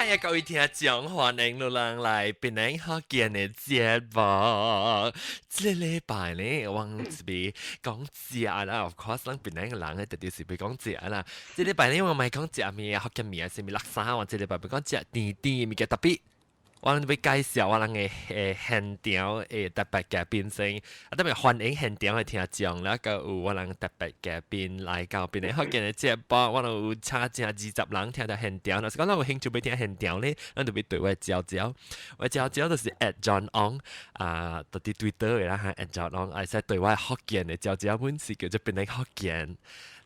係各位聽眾，歡迎你人來檳城福建的節目。這個禮拜呢，我這邊講食啦，of course，咱檳城的人咧，特別是欲講食啦。這禮拜呢，我毋係講食物啊，福建物啊，啥物叻沙，我這禮拜欲講食甜甜的物件，特別。我欲介紹我人的現場的特別嘉賓先，啊特別歡迎現場的聽眾啦，閣有我人特別嘉賓來到檳城福建的節目，我人有請正20人聽著現場，若是講咱有興趣欲聽現場咧，咱就欲對我招招，我招招就是 @JohnOng 啊，佇 Twitter 的啦哈，@JohnOng，會使對我福建的招招，阮是叫做檳城福建。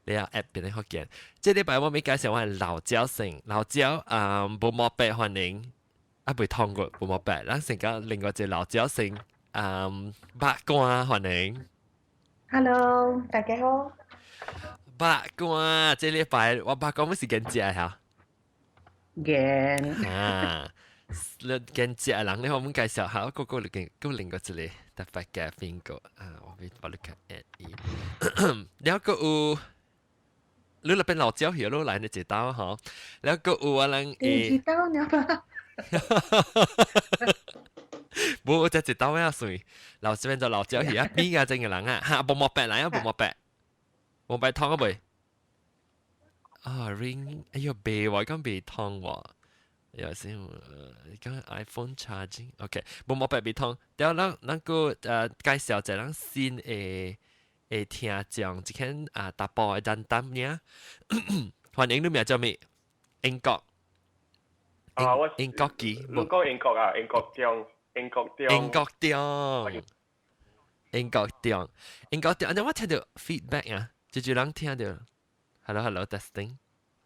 你要 at 檳城福建。這禮拜我欲介紹我的老鳥先，老鳥啊，無毛白歡迎。啊，袂通過，無毛白，咱先講另外一個老鳥先，肉乾歡迎。 Hello，大家好。肉乾，這禮拜我肉乾欲是緊食嚇。緊。啊，你緊食人，你可唔可介紹下？我個個另個另外一個特別嘅邊個啊？我欲把你看 at 伊。了閣有，你那邊老鳥去，你來你一道吼。了閣有我人一道呢吧？無，我這一道啊算，老這邊就老鳥去啊，邊個真個人啊？哈，無毛白來啊，無毛白，無白通啊未？啊 ring，哎喲，袂喎，講袂通喎。有先，講 iPhone charging，OK，無毛白袂通。了，咱咱閣介紹一個咱新的的聽眾，一間啊查埔的單單名，歡迎你名叫咩？英國。啊，我英國記，你講英國啊，英國中，英國中，英國中，英國中，英國中，啊，我聽著 feedback 啊，就人聽著，hello hello testing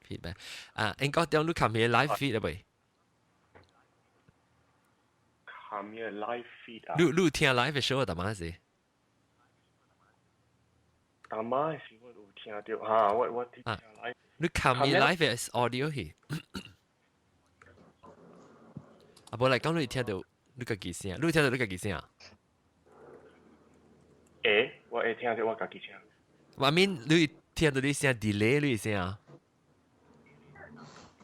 feedback，啊，英國中你看咩 live feed 啊未？看咩 live feed 啊？你聽 live show 啊？嘛是？大媽是我有聽著哈，我聽 live。你看咩 live audio 去？啊，無來講你聽著你家己聲，你聽著你家己聲。會，我會聽著我家己聲。我 mean 你聽著你聲 delay 你聲啊？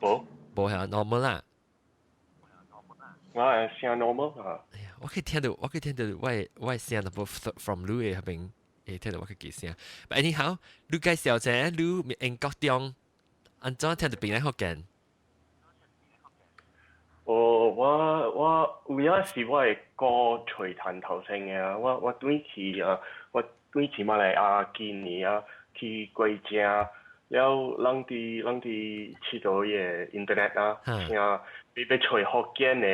無。無係 normal 啦。我係聲 normal 啊。哎呀，我可以聽著，我可以聽著我聲都無 from 你的彼邊會聽著我家己聲。But anyhow，你介紹者你英國中，按怎聽著檳城福建？哦，我有影是我的歌揣趁頭先的啊，我轉去啊，我轉去馬來亞今年啊，去過程，了咱佇佚佗伊個 internet 啊，聽欲揣福建的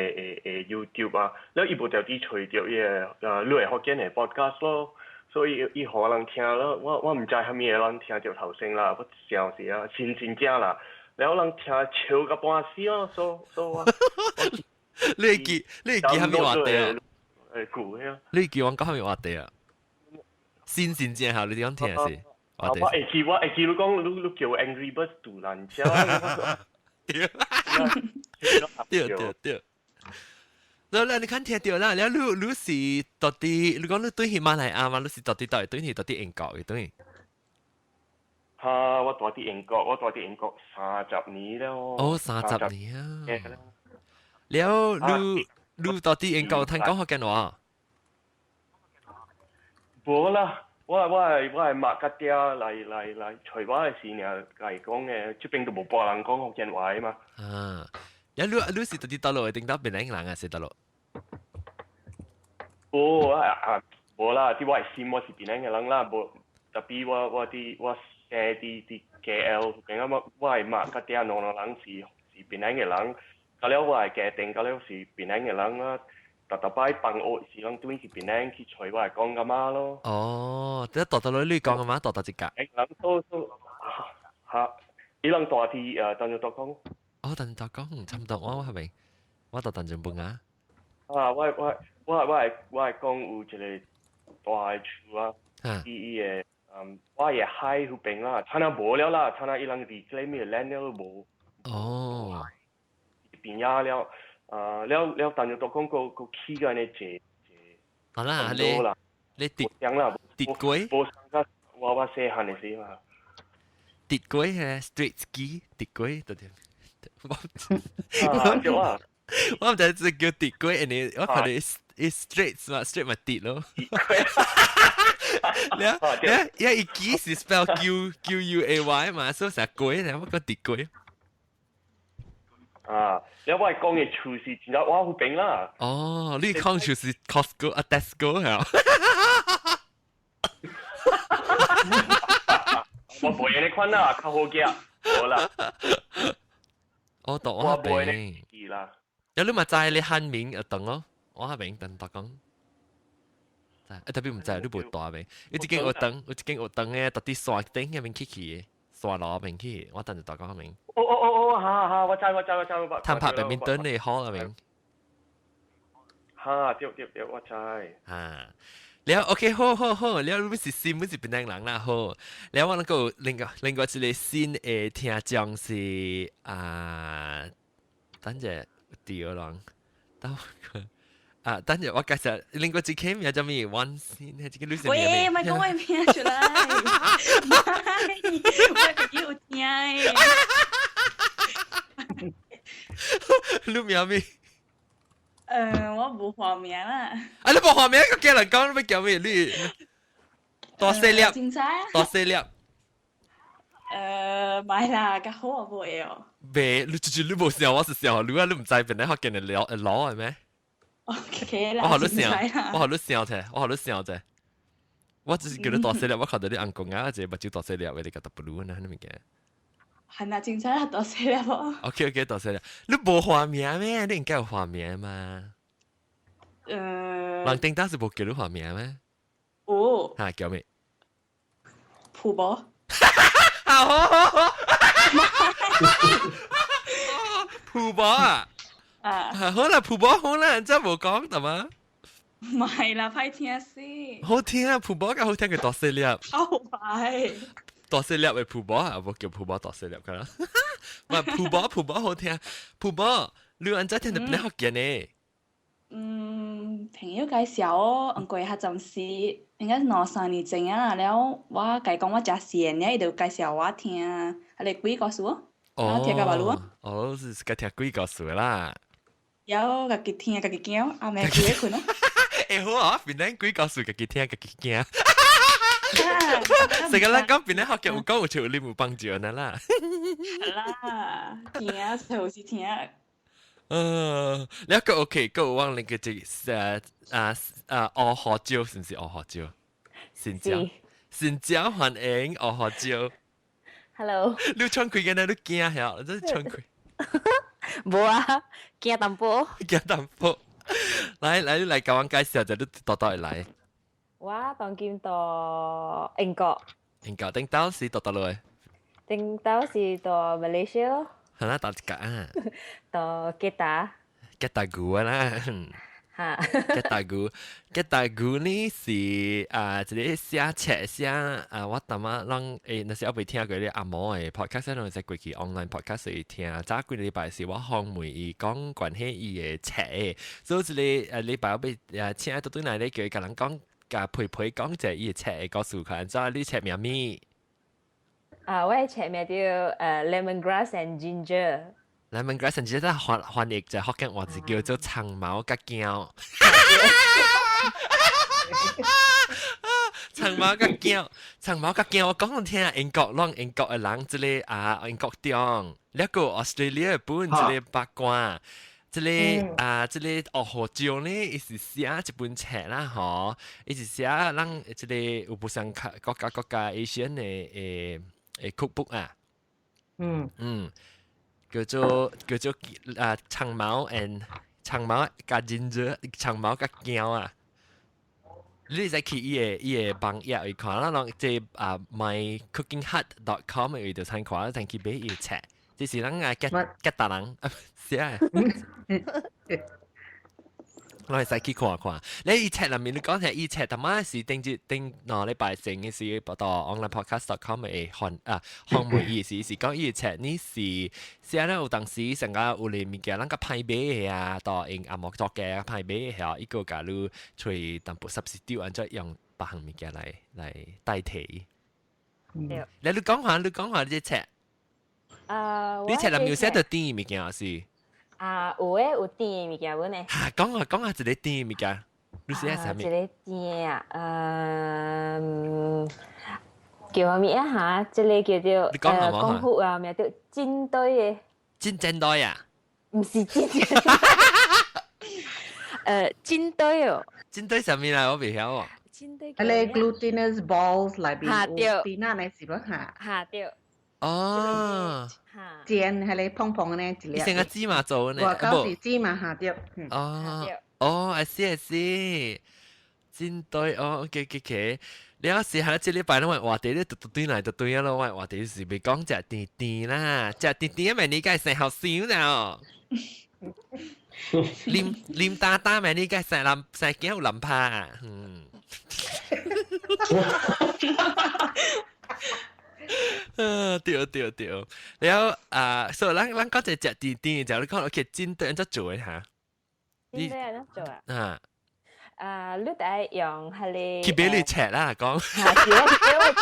YouTube 啊，了伊無著佇揣著伊個你的福建的 podcast 咯，所以伊予我人聽了，我毋知啥物的人聽著頭先啦，我想是啊，真真正啦。了人聽笑甲半死哦，所以我，你會記啥物話題啊？會舊啊。你會記我講啥物話題啊？新鮮正下，你點聽是？我會記，你講你叫 Angry Birds 杜蘭車。對對對對。了，你看聽著啦，了你是佇底，你講你對去馬來亞嘛？你是佇底佗對去佇底英國的對？哈！我住佇英國，我住佇英國三十年了。哦，三十年啊！了，你佇底英國聽講福建話？無啦，我係媽佮爹來揣我的時爾來講的，這邊都無半人講福建話的嘛。啊！了，你是佇底佗落的？頂到檳城人啊？是佗落？無啊，無啦！佇我的心，我是檳城的人啦，無 tapi 我佇我生佇 KL，邊啊我的媽佮爹兩個人是檳城的人，到了我的家庭，到了是檳城的人啊，逐逐擺放學時攏轉去檳城去揣我的公阿媽咯。哦，這大大女你講阿媽大大一個。欸，人都哈，伊人住佇淡江大港。哦，淡江大港差不多，我係咪？我到淡江本啊。啊，我的公有一個大的厝啊，伊的我的海彼邊啦，差那無了啦，差那伊人 reclaim 的 land 了無。哦。邊仔了，啊，了了，淡江大港閣起個按呢濟濟。好啦，你跌啦，跌鬼。無上我細漢的時嘛。跌鬼係 Straits Quay 跌鬼對對。啊，對啊。我毋知這叫鐵粿，因為我看你 straight 嘛，straight 嘛鐵咯。了了，因為伊是 spell Q Q U A Y 嘛，所以成粿，你我講鐵粿。啊，你我係講嘅廚師，真係我好炳啦。哦，你講就是 Costco 啊，Tesco 係。我袂你款啦，較好食，好啦。我讀我邊。啦。有你咪知你漢名就等咯，我下邊等大講。啊，特別毋知你無大邊，你一間學堂，有一間學堂嘅，特啲山頂嗰邊去去，山路邊去，我等陣大講名。哦哦哦哦，哈哈，我知我知我知我。探拍邊邊等你好嗰邊。哈，對對對，我知。啊，了 OK，好好好，了你是新，你是檳城人啦，好。了我那個另外一個新的聽眾是啊，等陣第二人，等我。啊，等陣我介紹另外一個名叫咩？王先，係這個女生名。喂，莫講我名出來，我自己有聽的。你名咩？我無化名啦。啊，你無化名，個叫人講你欲叫咩？你大細粒，大細粒。買啦，較好我無會哦。未，你就是你無笑，我是笑你啊！你毋知邊個福建的老老係咩？ OK 啦，我予你笑，我予你笑者，我予你笑者。我只是叫你大細粒，我看到你紅公啊，一個目睭大細粒，你個 W 呢？彼物件。係啦，精彩啦，大細粒無。 OK OK，大細粒，你無化名咩？你應該有化名嘛？人頂當是無叫你化名咩？有。嚇，叫咩？蒲婆。好好好。蒲婆啊！啊！好啦，蒲婆好啦，真無講得嘛？唔係啦，歹聽死。好聽啊，蒲婆較好聽過大細粒。好歹。大細粒的蒲婆啊，無叫蒲婆大細粒㗎啦。唔係蒲婆，蒲婆好聽。蒲婆，你按怎聽著變福建呢？嗯，朋友介紹哦，毋過較暫時應該是兩三年前啊，了我共伊講我食鹹的，伊就介紹我聽，啊個鬼故事哦。哦，聽甲目路哦，是自家聽鬼故事啦。有家己聽，家己驚，暗暝規個睏咯。會好啊，變咱鬼故事家己聽，家己驚。成個咱講變咱學嘅有講有笑，你無幫助啦啦。啦，聽就是聽。你個 OK，個有往那個這啊啊烏胡椒，是毋是烏胡椒？新椒，新椒歡迎烏胡椒。 Hello。你喘氣嘅呢？你驚嚇？你喘氣？無啊，驚淡薄。驚淡薄。來來，你來共阮介紹者，你佗佗會來？我當今佇英國。英國頂當時佗佗落？頂當時佇馬來西亞咯。係啦，佗一個啊？佇吉打。吉打古啊啦。哈。吉打古，吉打古呢是啊，一個寫冊寫啊，我淡仔攏欸，若是猶未聽過咧阿毛的 podcast，攏會使過去 online podcast 去聽。早幾個禮拜是我訪問伊講關係伊的冊，所以這個禮拜我欲啊請倒轉來咧，叫伊共人講，共佩佩講者伊的冊的故事，看怎你冊名物？啊，我的冊名叫Lemongrass and Ginger。 Lemongrass and Ginger 翻翻譯就福建話是叫做長毛佮薑。長毛佮薑，長毛佮薑，我講聽英國攏英國的人，這個啊英國中，了個 Australia 本這個八卦，這個啊這個烏胡椒呢，伊是寫一本冊啦吼，伊是寫咱這個有不相國家國家 Asian 的的的 cookbook 啊，嗯。叫做叫做啊長毛 and 長毛佮 ginger 長毛佮薑啊！你會使去伊个伊個網頁去看，咱攏這啊 mycookinghut.com 位就參看，通去買伊冊。這是咱啊吉吉達人寫。我會使去看看。你伊冊內面你講下伊冊，他媽是頂一頂兩禮拜前嘅時，報到 onlinepodcast.com 的訪啊訪問伊時是講伊冊，你是寫咧有當時成個有哩物件，咱較歹買的啊，到用紅毛作嘅歹買的，伊閣共你揣淡薄 substitute 按怎用別項物件來來代替。對。來，你講下，你講下這冊。啊，你冊南有寫到甜物件是？啊，有誒，有甜物件本呢。嚇，講啊講啊，一個甜物件，你寫啥物？一個甜啊，叫啥物啊嚇？這個叫做你講下講好啊，名叫煎堆的。煎煎堆啊？毋是煎煎。煎堆哦。煎堆啥物啦？我袂曉喎。煎堆。彼個 glutinous balls 內邊有甜仔呢是無嚇？嚇對。哦。煎彼个膨膨呢一粒。成個芝麻做呢？外口是芝麻嚇對。哦。哦，I see I see。煎堆哦，OK OK OK。你有時係這禮拜攏話題咧，就對來就對啊咯，我話題是袂講食甜甜啦，食甜甜咪你該生好笑啦。啉啉噠噠咪你該生男生囝有男拍，嗯。啊對對對，然後啊，所以咱咱講一食甜甜就你講 OK，煎堆按怎做的嚇？煎堆按怎做啊？啊。啊，你得用彼个。去俾你切啦，講。嚇，是啊，俾我切，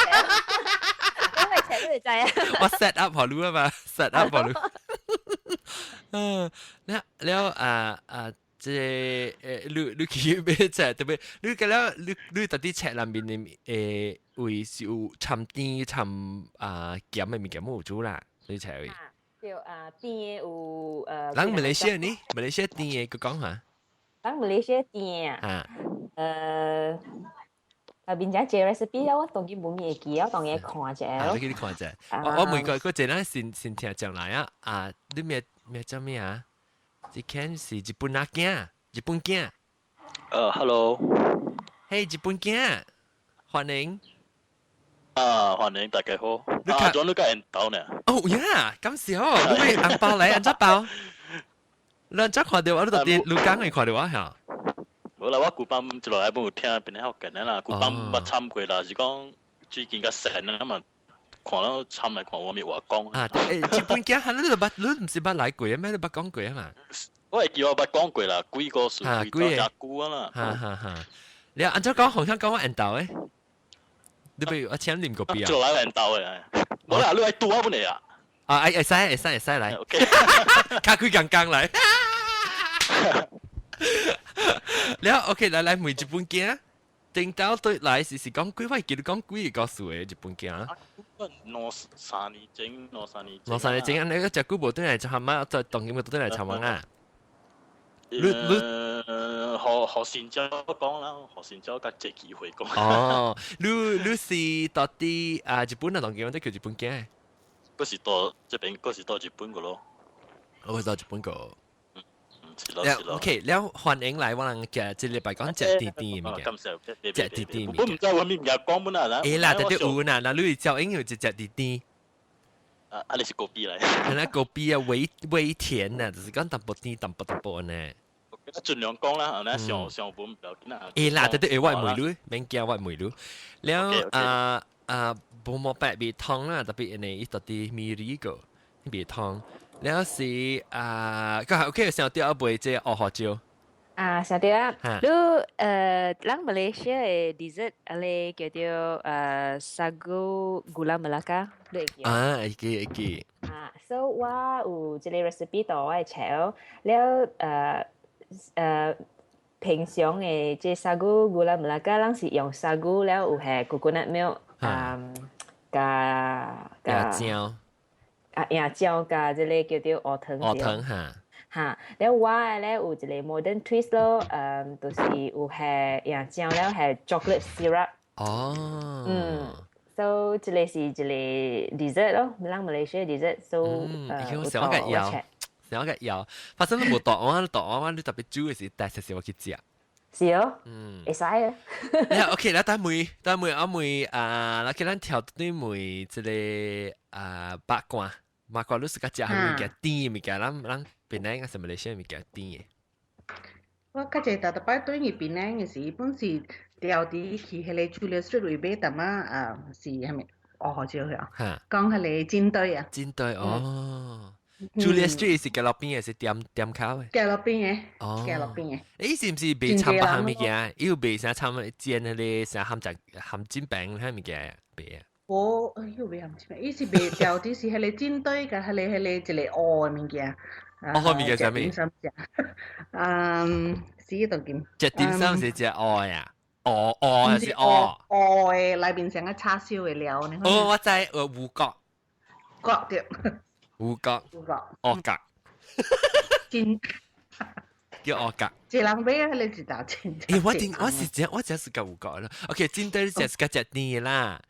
俾我切你就知啊。我 set up 予你啊嘛，set up 予你。嗯，了了啊啊，這誒，你你去買切，特別你個了，你你到底冊內面的位是有摻甜摻啊鹹的物件，無煮啦，你冊位。對啊，甜的有。人馬來西亞呢？馬來西亞甜的，閣講下。人馬來西亞甜啊，啊，邊只這 recipe 我當然無咪會記，我當然看者。啊，你去看者。我我問過，個一咱先先聽將來啊，啊，你咩咩叫咩啊？這間是日本阿囝，日本囝。Hello。嘿，日本囝，歡迎。啊，歡迎大家好。啊，仲你個緣投呢？哦呀，感謝哦，你買紅包來，按怎包？你怎看到我？你到底你講會看到我嚇？無啦，我舊班一落來無聽邊個福建的啦，舊班捌參過啦，是講最近較神啊嘛，看了參來看我咪話講。啊，欸，日本囝，你都捌，你毋是捌來過咩？你捌講過啊嘛？我會記我捌講過啦，幾個數，幾個真久啊啦。哈哈哈！你按怎講？好像講我緣投的？你不如我請啉個啤啊？一落來緣投的，無啦，你來拄我本來啊。啊，會使會使會使來，卡開剛剛來。了 OK，來來問日本囝，頂到對來是是講幾位記得講幾個故事的日本囝？兩三年前，兩三年。兩三年前，你個食久無轉來參啊，再當今個轉來參啊。你你何何善洲講啦，何善洲較濟機會講。哦，你你是到底啊日本啊當今都叫日本囝？嗰是到這邊，嗰是到日本個咯。我是到日本個。是咯是咯。 OK，了歡迎來我人嘅這禮拜講食甜甜物件。食甜甜物件。我毋知我物件講本啊。會啦，特別有啦，嗱你照應有一隻甜甜。啊啊！你是高比來？係啦，高比啊，微微甜啊，就是講淡薄甜，淡薄淡薄呢。盡量講啦，係咪？上上本唔要緊啦。會啦，特別會我問你，免驚我問你。了啊啊，無毛白味湯啦，特別呢，伊到底米里個味湯。了是啊，個 OK，上吊賣這個學椒。啊，上吊啊！你咱馬來西亞的 dessert，啊咧叫做sago gula melaka，你會記？啊，會記會記。啊，所以我有這個 recipe 到我的冊，了平常的這 sago gula melaka，咱是用 sago 了有下 coconut milk，嗯，加加椒。啊，椰漿加這個叫做烏糖。烏糖哈。哈，了我的咧有一個 modern twist 咯，嗯，就是有下椰漿了下 chocolate syrup。哦。嗯，so 這個是一個 dessert 咯，咱馬來西亞 dessert，so 有想個搖，想個搖，發生都無答案，答案你特別煮的時，帶食時我去食。是哦，嗯，會使啊。 OK，來等問，等問阿問啊，來叫咱跳對問這個啊八卦，八卦你是較食啥物件甜的物件，咱咱檳城還是馬來西亞物件甜的？我較濟逐逐擺轉去檳城的時，本是調佇去彼個 Chulia Street 位買淡仔啊，是啥物烏胡椒遐，講彼個煎堆啊。煎堆哦。Chulia Street 是街路邊的，是店店口的。街路邊的。哦。街路邊的。欸，是毋是賣摻別項物件？伊有賣啥摻煎彼個啥鹹醬鹹煎餅彼物件賣啊？無，哎呦，袂曉伊是賣掉啲是彼個煎堆佮彼個一個烏的物件。烏的物件啥物？點心食。嗯，死都見。食點心是食烏呀？烏烏還是烏？烏的內面像個叉燒的料。哦，我知，芋角。角對。芋角。芋角。烏角。真。叫烏角。一人買彼個一大錢。欸，我頂我是食我食是個芋角啦。OK，煎堆食是個食甜的啦。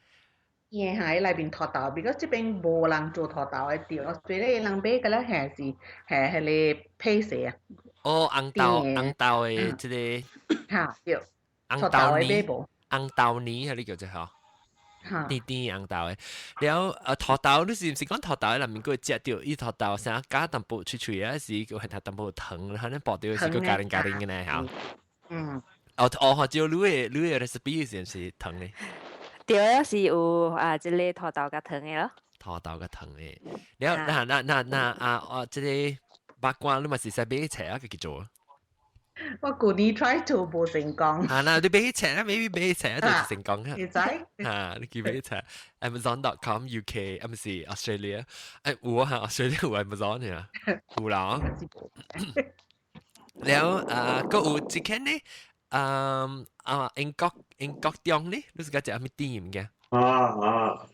伊喺內面土豆，because 這邊無人做土豆的店，所以咧人買個咧係是係彼個配色啊。哦，紅豆紅豆的這個。嚇對。紅豆泥。紅豆泥係你叫做嗬？甜甜紅豆的。了土豆，你是毋是講土豆的內面閣會食著？伊土豆啥加淡薄脆脆啊，是叫係淡薄糖，可能薄掉是閣加零加零的呢？嚇。嗯。哦哦，或者你的 recipe 是毋是糖的？對啊，是有啊，這個土豆佮糖的咯。土豆佮糖的，了那那那那啊啊，這個肉乾你嘛是使買冊啊，家己做。我舊年 try 做無成功。啊，那你買冊啊，maybe 買冊啊，就是成功啊。你知？啊，你去買冊，Amazon.com UK，啊，毋是 Australia，欸有啊，Australia 有 Amazon 呀，有啦。了啊，閣有一間呢，啊英國中呢，你是講食啥物甜物件？啊啊，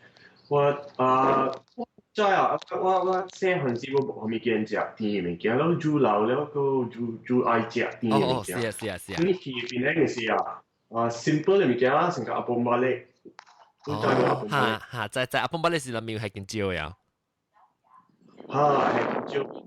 我啊，我知啊，我細漢時我無啥物見食甜的物件，了煮老了閣煮煮愛食甜的物件。哦，是啊是啊是啊。你去檳城的時啊，啊 simple 的物件啦，像個 apam balik。哦，哈哈，在在 apam balik 是內面係見椒呀。哈，係見椒。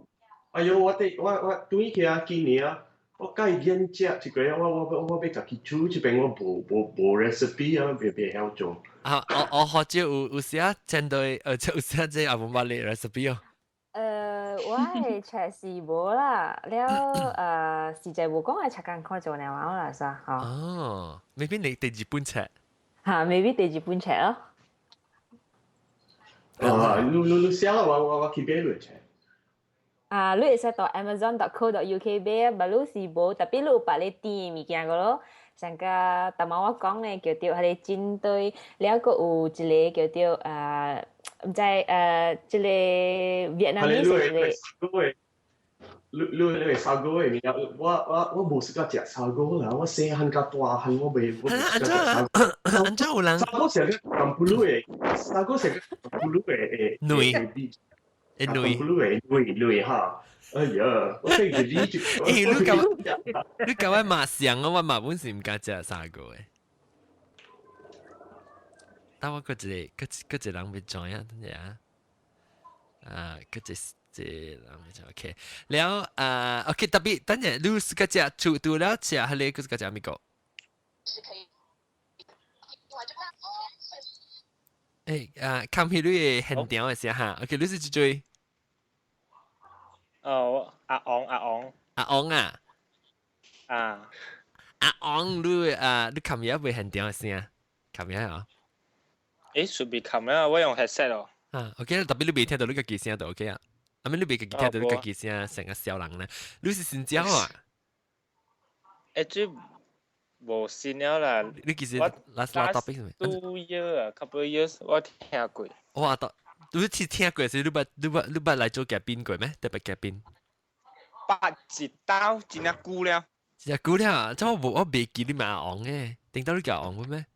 哎喲，我哋我我對起啊，今年啊。我介厭食這個，我欲家己煮，這邊我無 recipe 啊，袂曉做。啊，我學少有時啊，針對有時啊，這 apam balik recipe 哦。我的冊是無啦，了實在無講愛冊工看做兩話啦，啥吼。哦，maybe 你第二本冊。嚇，maybe 第二本冊咯。啊，你寫啦，我去買落冊。啊，你會使到 Amazon.co.uk 買啊，但你是無，特別你有別个甜的物件個咯，像個頭仔我講的叫做彼個煎堆，了閣有一個叫做啊，毋知這個越南的一個。你 sago 的物件，我無喜歡食 sago 啦，我細漢佮大漢我袂我無喜歡食 sago。按怎有人？sago 是個甘露的，sago 是個甘露的卵，的卵，甘露的卵卵哈。哎呀，我聽住你就。欸，你佮我嘛像啊，我嘛本是毋敢食 sago 的。但我閣一個閣一個人欲知影，等下啊，閣一這人欲知 OK。了啊，OK，特別等下你是個食除除了食彼個，閣是個食物個？欸啊，看彼你的現場的時哈，OK，你是幾歲？哦，阿昂阿昂。阿昂啊。啊。阿昂，你啊，你琴日未現場的聲？琴日啊？欸，順便琴啊，我用 headset 哦。啊，OK，特別你未聽到你家己聲就 OK 啊。啊，你未家己聽到你家己聲，成個小人咧。你是新疆啊？欸，這無新了啦。你其實 last topic 是咩？2 year 啊，couple years 我聽過。哇，到你是聽過是？你捌來做嘉賓過咩？特別嘉賓。捌一道真正久了。真正久了，這我無我袂記你嘛阿昂嘅，頂到你叫阿昂咩？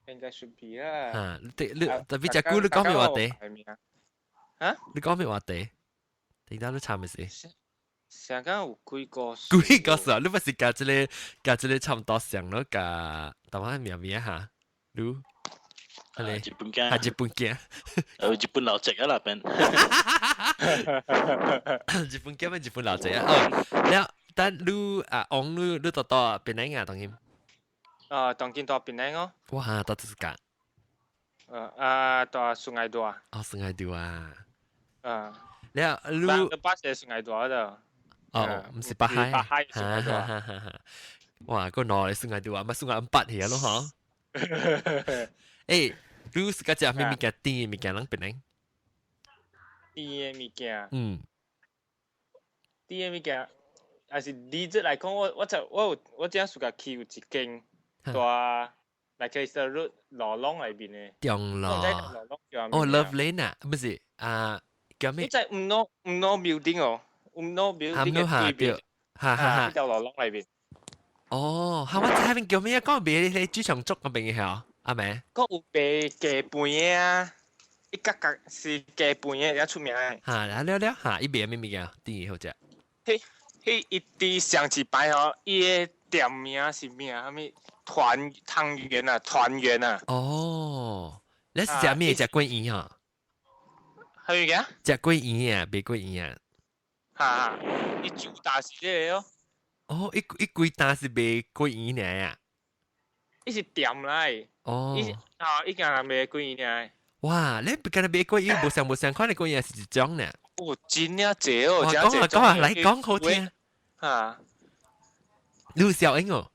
應該順便啦。啊，你特別隻久你講咩話題？啊？你講咩話題？頂到你參咩事？上間有幾個？幾個事啊？你不是佮這個佮這個差不多像咯？佮台灣名名哈？你？日本囝，係日本囝，日本老籍啊那邊。日本囝咪日本老籍啊？哦，了，但你啊，翁你到到檳城啊，當今？啊，當今到檳城哦。哇，到這是㗎？啊，到 Sungai Dua。哦，Sungai Dua。啊。了，你。巴士 Sungai Dua 的。哦，毋是北海。北海 Sungai Dua。哇，個兩個 Sungai Dua，咪 Sungai Empat 去咯，嗬？欸，你是個食咩物件甜的物件攏檳城？甜的物件。嗯。甜的物件，還是 dessert 來講，我我就我有我正暑假去有一間大 Macalister Road 羅窿裏邊嘅。中路。哦，Love Lane 啊，唔是啊，叫咩？即係 UMNO building 哦，UMNO building 嘅對面，哈哈哈。條羅窿裏邊。哦，嚇！我知邊叫咩啊？講賣你豬腸粥嗰邊嘅係阿咩？嗰有賣雞飯嘅啊，一格格是雞飯嘅，也出名嘅。嚇！了了了嚇！伊賣咩物件？甜好食。彼彼伊佇上一擺吼，伊的店名是咩啊？啥物團湯圓啊，團圓啊。哦，你是食咩？食桂圓哈？係嘅。食桂圓啊，賣桂圓啊。哈，伊主打是這個哦。哦，伊伊規單是賣桂圓爾啊？伊是店來。哦。伊啊，伊敢若賣桂圓爾。哇！你敢若賣桂圓，無相無相款的桂圓是一種呢。哦，真正濟哦，講啊講啊，來講好聽。哈。你有效應哦？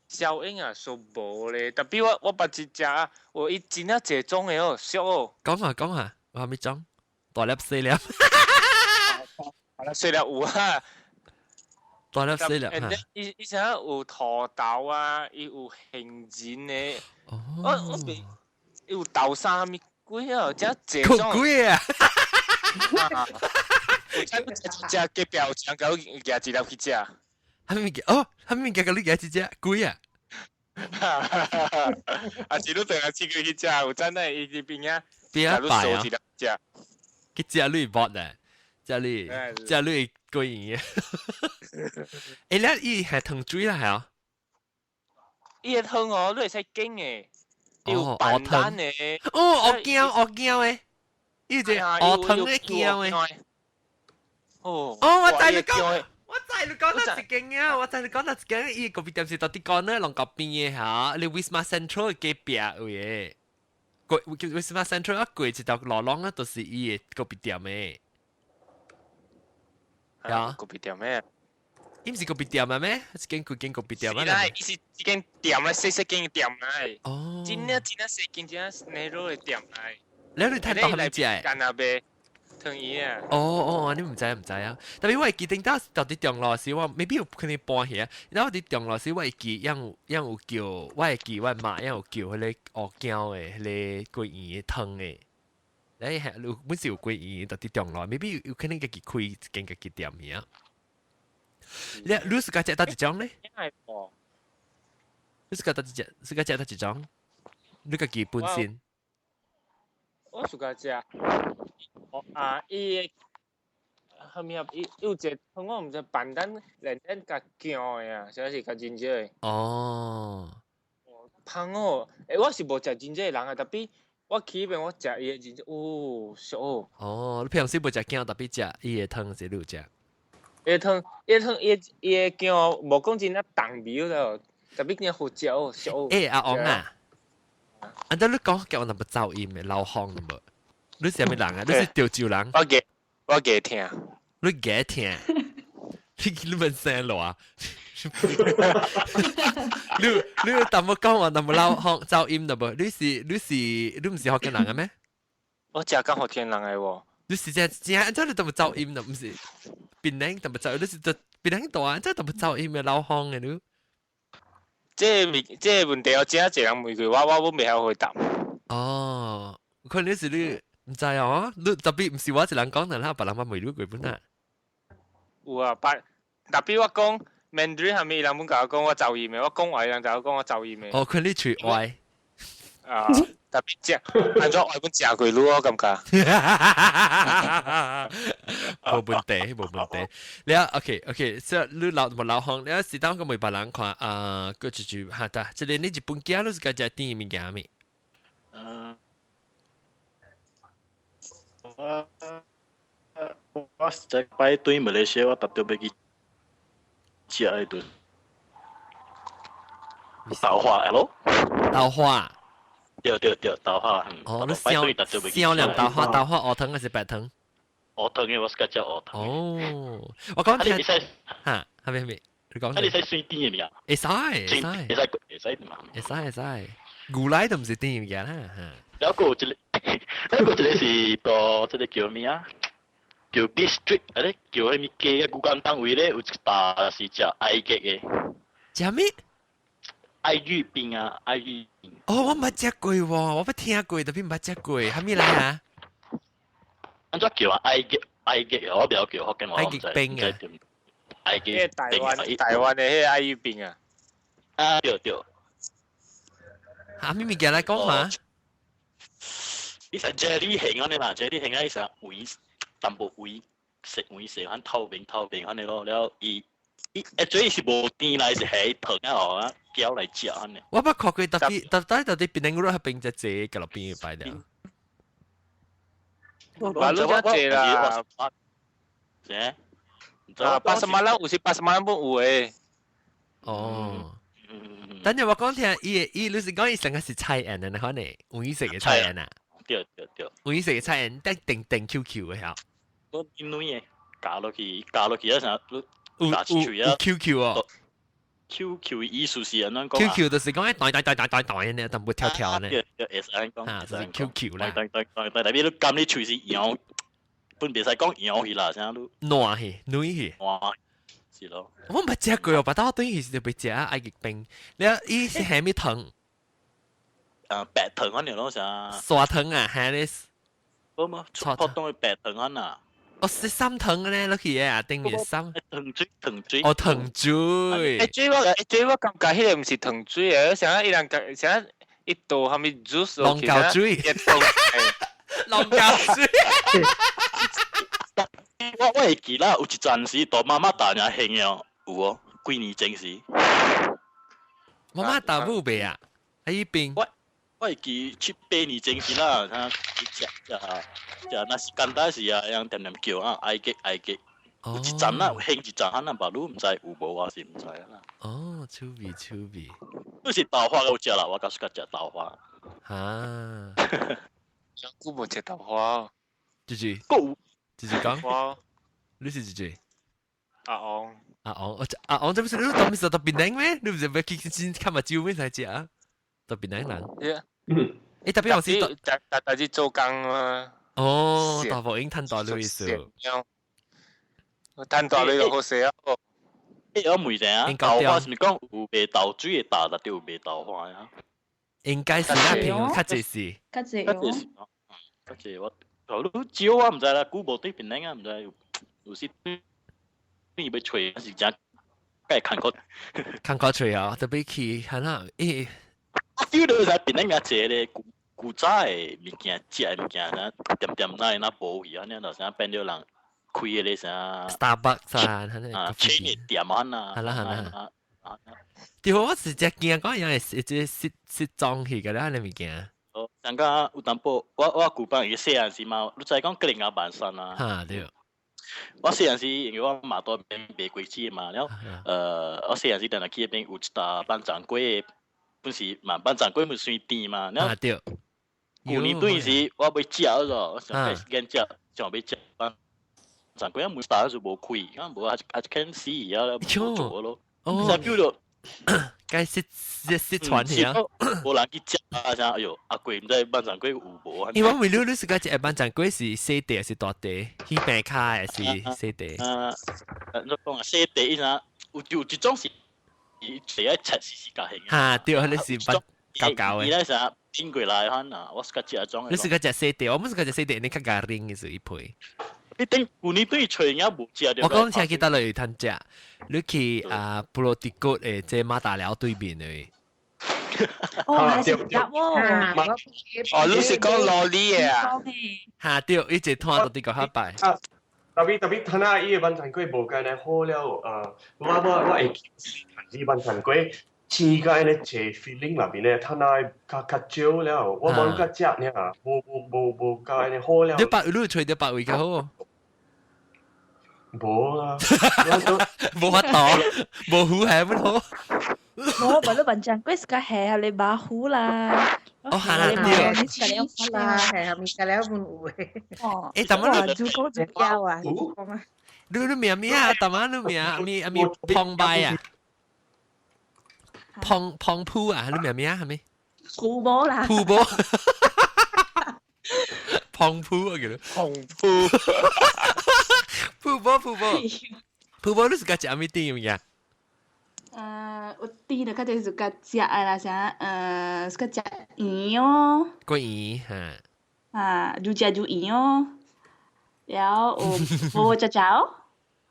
效應啊，說無咧，特別我捌一食，我伊真正濟種的哦，俗哦。講啊講啊，我還沒種，大粒細粒。大粒細粒有啊。大粒細粒嚇。伊伊啥有土豆啊，伊有杏仁的。哦。我未，有豆沙物鬼啊，真濟種。鬼啊！我食隔壁有人共我夾一粒去食。啥物件？哦，啥物件共你夾一隻鬼啊？啊是你轉來試過去食，有真係伊佇邊仔邊仔擺啊？食，去食你搏咧，食你食你桂圓。欸，你伊係糖水啦，係啊？伊的湯哦，你會使揀的，有板丹的。哦，烏薑烏薑的，伊隻烏湯的薑的。哦，哦，我知你講。我知你講哪一間啊！我知你講哪一間，伊咖啡店是到底講呢？龍角邊的嚇，你 Wisma Central 隔壁位的。過 Wisma Central 一過一條路廊啊，就是伊的咖啡店的。啊，咖啡店咩？伊毋是咖啡店啊咩？一間幾間咖啡店啊？是啦，伊是一間店啊，細細間店來。哦。真正真正細間真正 narrow 的店來。你去睇到係咪食？干那賣湯圓啊！哦哦，你毋知毋知啊？特別我會記頂當到佇中路時，我 maybe 有可能搬去啊。然後佇中路時，我會記，樣有樣有叫，我會記我媽樣有叫彼個烏薑的，彼個桂圓的湯的。你係有本是有桂圓，到佇中路，maybe 有可能家己開一間家己店爾。你你是家食佗一種咧？你是家佗一隻？是家食佗一種？你家己本身？我自家食。哦啊！伊個後面伊有一個，我毋知板丹連連共薑的啊，啥是較真少的。哦。芳哦，欸，我是無食真濟人啊，特別我去彼邊我食伊的真正，哦，俗哦。哦，你平常時無食薑，特別食伊的湯是你有食。伊的湯，伊的湯，伊伊的薑無講真正重味了，特別真好食哦，俗哦。欸，阿王啊，啊，得你講叫我那麼噪音的老風的無？你是啥物人啊？你是潮州人？我牙疼。你牙疼？你你問聲囉？你你淡薄講話淡薄老風噪音的無？你是你是你毋是福建人啊咩？我食講福建人的喎。你是真真真你淡薄噪音的，毋是？檳榔淡薄噪音，你是檳榔大，真淡薄噪音的老風的你。這個這個問題我真濟人問過我，我袂曉回答。哦，可能是你。毋知哦，你特別毋是我一人講的啦，別人捌問你過本啊。有啊，別特別我講 Mandarin 係咪人本共我講我走音的，我講話人就講我走音的。哦，可能你喙歪。啊，特別食，按怎我本食過你我感覺。無問題，無問題。你啊，OK OK，所以你老無老風，你啊是當個問別人看啊，閣一句哈得，這個你日本囝你是家食甜的物件未？嗯。我我這擺對馬來西亞，我特別欲去食的就是豆花，hello？豆花。對對對，豆花。哦，你燒燒兩豆花，豆花烏湯還是白湯？烏湯的，我是較食烏湯。哦，我講聽。哈，係咪係咪？你講。啊，你使水甜的物件？會使會使。會使會使嘛？會使會使。牛奶都毋是甜的物件啦。了閣有一個，了閣有一個是到這個叫咩啊？叫 District，啊咧叫彼物街啊，牛肝檔位咧有一搭是食埃及的。食咩？愛玉冰啊，愛玉冰。哦，我毋捌食過喎，我捌聽過，特別毋捌食過，蝦米來啊？按怎叫啊？埃及埃及啊，我不曉叫福建話，埃及冰啊，埃及台灣的彼個愛玉冰啊。啊，對對。蝦米物件來講下？伊是 jelly 形按呢啦，jelly 形啊，伊是圓淡薄圓色圓色，按透明透明按呢咯，了伊伊誒，這是無甜來是係糖啊，哦，攪來食按呢。我捌看過，特別特底到底檳榔肉彼邊只濟，落邊擺了。馬路遮濟啦。啥？啊，pasar malam 有時 pasar malam 本有的。哦。等陣我講聽，伊伊你是講伊成個是菜園的，可能黃色的菜園啊。對對對。黃色的菜園，但定定 Q Q 的嚇。我軟的，咬落去，咬落去啊啥？有有有 Q Q 哦。 Q Q 意思是按怎講？Q Q 就是講一彈彈彈彈彈呢，淡薄跳跳呢。對對，會使按講。啊，就是 Q Q 啦。對對對對，特別你撳你喙是搖，本袂使講搖去啦，啥你？軟去，軟去。軟。是咯。我毋捌食過哦，巴肚對是就袂食埃及冰。你伊是蝦米糖？啊，白糖按呢咯啥？砂糖啊，係咧。無無，普通的白糖按啊。哦，是參糖咧，落去啊，頂面參。糖水，糖水。哦，糖水。欸，水我，水我感覺彼個毋是糖水的，啥伊人講，啥伊倒蝦米 juice 龍膠水。龍膠水。我會記得有一陣時，大媽媽大也興哦，有哦，幾年前時。媽媽大母袂啊？喺依邊。我會記七八年前時啦，啥食食食，若是簡單時啊，樣點點叫啊，埃及埃及。有一陣啦，興一陣，可能別你毋知有無，我是毋知啦。哦，趣味趣味。你是豆花有食啦，我較喜歡食豆花。哈。上久無食豆花。姐姐。姐姐講。你是姐姐。阿昂。阿昂，阿昂，這不是你當時到檳榔咩？你不是要去先看目睭咩才食啊？到檳榔人。欸，特別我是大大只做工啊。哦，大部分趁大鐳意思。趁大鐳就好勢啊！欸，我問一下，豆花是毋是講有賣豆水的豆，就有賣豆花啊？應該是啦，朋友較濟是。較濟較濟是，較濟我，你少我毋知啦，久無對檳榔啊，毋知有時你欲揣是誠該艱苦。艱苦揣啊，特別去哈啦，欸。 feel 到在檳榔較濟咧，古古早的物件，食的物件，啥點點那那無去，按呢就啥變做人開的咧啥。 Starbucks 啊，啊，chain 店啊，係啦係啦。對，我是真驚講樣會這失失蹤去個啦，那物件。哦，上個有淡薄，我舊班伊細漢時嘛，你知講吉林亞萬山啊。哈對。我細漢時因為我媽住邊賣果子嘛，了，我細漢時定定去彼邊有一搭萬層粿，本是嘛萬層粿毋算甜嘛，了。啊對。舊年對時我欲食咯，我想開始揀食，想欲食萬層粿，啊每搭就無開，啊無啊啊一間死啊，無做咯。哦。就叫做。該失失失傳去啊！無人去食啊！啥？哎喲，阿貴毋知萬層粿有無？因為我問你，你是講一萬層粿是細塊還是大塊？去病卡還是細塊？啊，你講啊，細塊伊啥？有有一種是伊一愛切絲絲較形。哈，對，彼是捌厚厚的。伊咧啥變過來款啊？我是較食種。你是較食細塊，我們是較食細塊，你較加啉的是一配。你頂舊年對揣也無食著。我講聽去倒落有通食，你去啊布羅迪谷的這馬達寮對面的。哦，還是入喎。哦，你是講羅里的啊？哈對，伊一攤到底個較擺。啊，特別特別，睇下伊個萬層粿無間呢好了，我會記萬層粿，青個按呢坐 feeling 內面呢，睇下較較少了，我無較食呢，無無無無較按呢好了。你百你揣著百位較好。無啊，無法度，無糊係乜好？無，不你萬層粿是較下你馬虎啦。哦，係啦，對啦，係咪食了本有的？哦，欸，但係你煮高煮膠啊？你名咩啊？但係你名咩啊？咩碰拜啊？碰碰鋪啊？你名咩啊？係咪？鋪波啦。鋪波。碰鋪啊，叫做。碰鋪。鋪波鋪波。鋪波，你是講食啥物店物件？有我甜就較濟自家食的啦，啥自家食圓哦。粿圓哈。啊，愈食愈圓哦。然後有寶寶食食哦。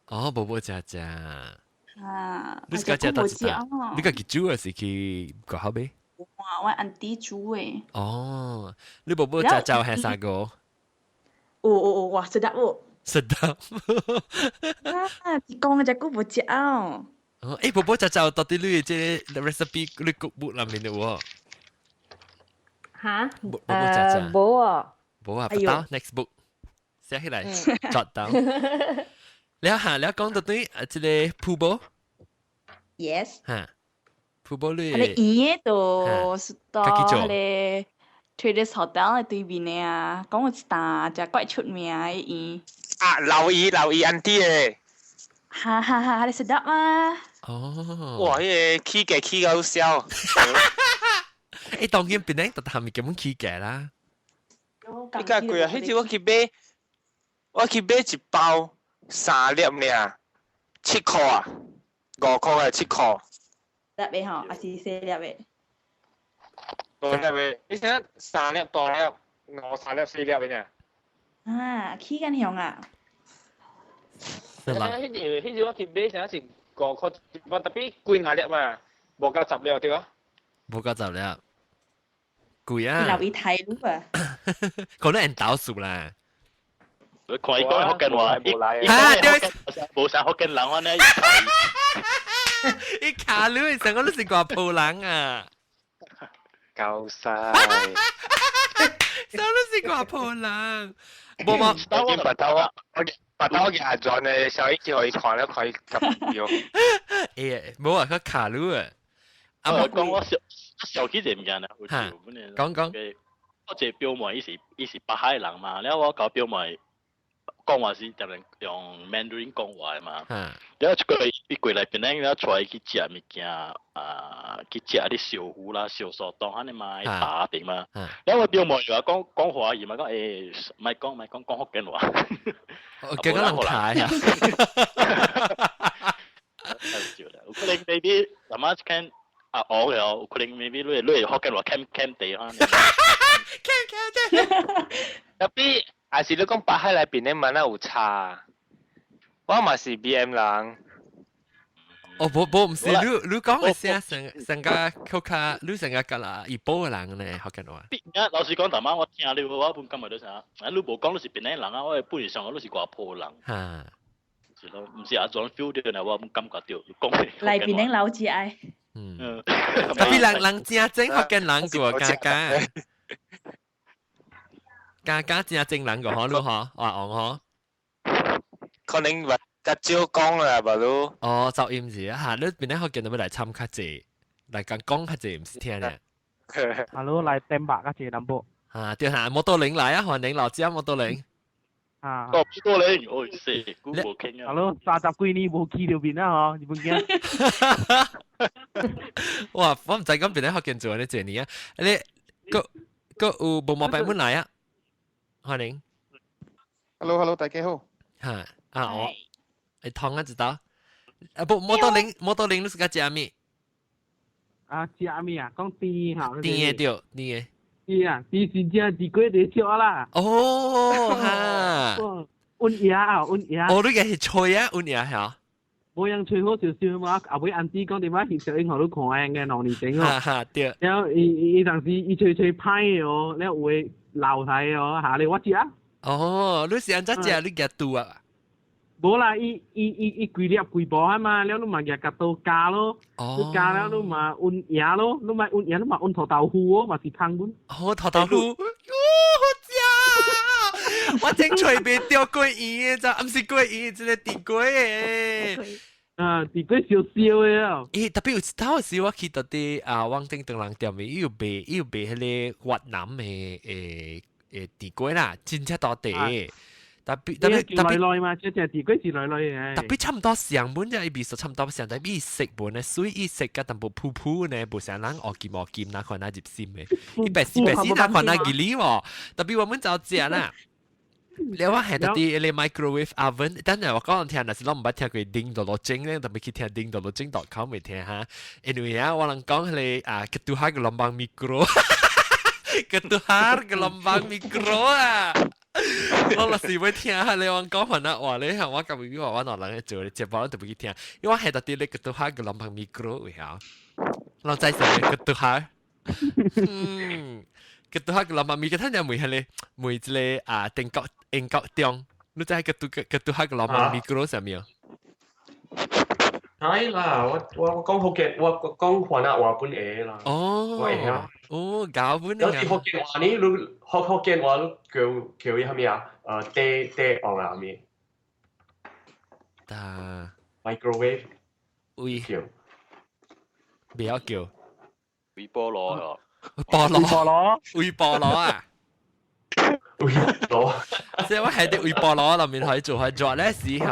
哦，寶寶食食。啊，你自家食到一啖？你家己煮還是去學校買？哇，我 auntie 煮的。哦，你寶寶食食係啥個？有有有，哇，食得無？食得。啊，一講的遮久無食哦。哦，欸，寶寶食食到底你這個 recipe 你 cookbook 內面有無？哈？寶寶食食。無哦。無啊，不到 next book 寫起來，jot down。你哈，你講到對啊，這個鋪寶。 Yes。哈，鋪寶你。啊，你圓的就是到彼个 Traders Hotel 的對面的啊，講有一檔食怪出名的圓。啊，留意留意 auntie 的。哈哈哈，你食得嗎？哦。哇，彼個起價起到痟。欸，當今變咧，特係咪根本起價啦？你較貴啊！彼次我去買，我去買一包三粒爾，7箍啊，5箍還是7箍？粒的吼，還是細粒的？大粒的，你想三粒大粒，兩三粒細粒的爾。啊，起咁凶啊！彼時我去買，啥是5箍一包，特別幾若粒嘛，無夠10粒對啊？無夠十粒，貴啊！留意睇路啊！可能緣投訴啦。看伊講福建話，啊對，無啥福建人安呢。伊卡你成個都是外埔人啊！夠晒，成個都是外埔人。無無，我白頭啊，我白頭嘅阿俊咧，小姨叫伊看了看伊及掉。欸，無啊，佢卡你啊！啊，我講我小小起一個物件啦，哈，講講。我一個表妹，伊是北海人嘛，了我交表妹講話是常常用 Mandarin 講話的嘛。了一個伊過來檳城，了帶伊去食物件，啊，去食啲燒魚啦、燒蘇東按呢嘛，打邊嘛。了我表妹又話講講華語嘛，講欸，莫講莫講，講福建話。我叫個人睇啊！太笑啦，有可能 maybe 阿媽看啊學嘅哦，有可能 maybe 你福建話欠欠地哈。欠欠地。特別還是你講北海內邊的嘛，那有差。我嘛是 BM 人。哦，無無，毋是你你講的聲成成個較較，你成個較啦怡保的人咧，福建話。老實講，逐擺我聽你，我本感覺到啥？啊，你無講你是檳城人啊，我本上你是外埔人。哈。是咯，毋是阿怎 feel 到呢？我本感覺到講。來檳城老食愛。嗯。特別人人正正福建人個，家家。家家正正人個嗬，你嗬，阿昂嗬。可能話較少講啦，無你。哦，噪音是啊，嚇！你邊啲福建人要來參較濟，來講講較濟，毋是聽咧。 Hello，來 tembak 較濟淡薄。啊，對嚇，摩托輪來啊，歡迎老家摩托輪。啊。哦，摩托輪，哦，是，久無傾啊。 Hello，30幾年無去到邊啊，嗬，日本囝。哇，我毋知講邊啲福建做呢濟年啊，你閣閣有無毛白本來啊？歡迎。 Hello，Hello，大家好。嚇，啊我。你痛啊知道？啊不，摩托輪，摩托輪你是個食咩？啊，食咩啊？講甜嚇。甜的對，甜的。甜啊，甜是正一粿就少啦。哦，哈。溫牙啊，溫牙。哦，你個是吹啊，溫牙嚇。無用吹好少少嘛，後尾 auntie 講點解翕相影予你看嘅兩年前哦。哈哈，對。然後伊伊當時伊吹吹歹的哦，了有的流來哦，下咧我食。哦，你是按怎食？你夾肚啊？無啦，伊伊伊伊規粒規包啊嘛，了你嘛夾刀加咯，你加了你嘛溫牙咯，你嘛溫牙，你嘛溫土豆腐哦，嘛是香本。哦，土豆腐，哦，好食！我正揣袂著粿圓的，就毋是粿圓，這個甜粿的。啊，甜粿燒燒的哦。咦，特別有一頭時我去到佇啊，旺丁唐人店面，伊有賣，伊有賣彼個越南的誒甜粿啦，真正大塊。特別特別特別來來嘛，這隻甜粿是來來的。特別差唔多上本啫，伊味素差唔多上，但伊色本咧，水伊色甲淡薄噗噗呢，無像咱烏金烏金那款那入心的，伊白絲白絲那款那吉利喎。特別我們就食啦。你話係特啲你 microwave oven，等陣我講聽，但是我唔捌聽過叮到落整咧，特別去聽叮到落整 .com 未聽哈。Anyway 啊，我能講係啊，ketuhar gelombang mikro，ketuhar gelombang mikro 啊。我若是欲聽下你我講番啊話咧，我甲妹話我哪人做咧，節目特別去聽，因為我係特啲你 ketuhar gelombang mikro 為啥？我知啥 ketuhar，嗯。ketuhar gelombang mikro，他就問係咧，問一個啊，定國英國中，你知 ketuhar gelombang mikro 啥物啊？係啦，我講福建，我講番仔話本會啦。哦，我會曉。哦，搞本有時福建話呢，你學福建話，你叫叫伊啥物啊？地地王啊，啥物？啊，microwave。喂，叫。不要叫。微波爐哦。菠蘿。微波爐。微波爐啊！微波爐。即係我係啲微波爐裏面可以做開做咧時候，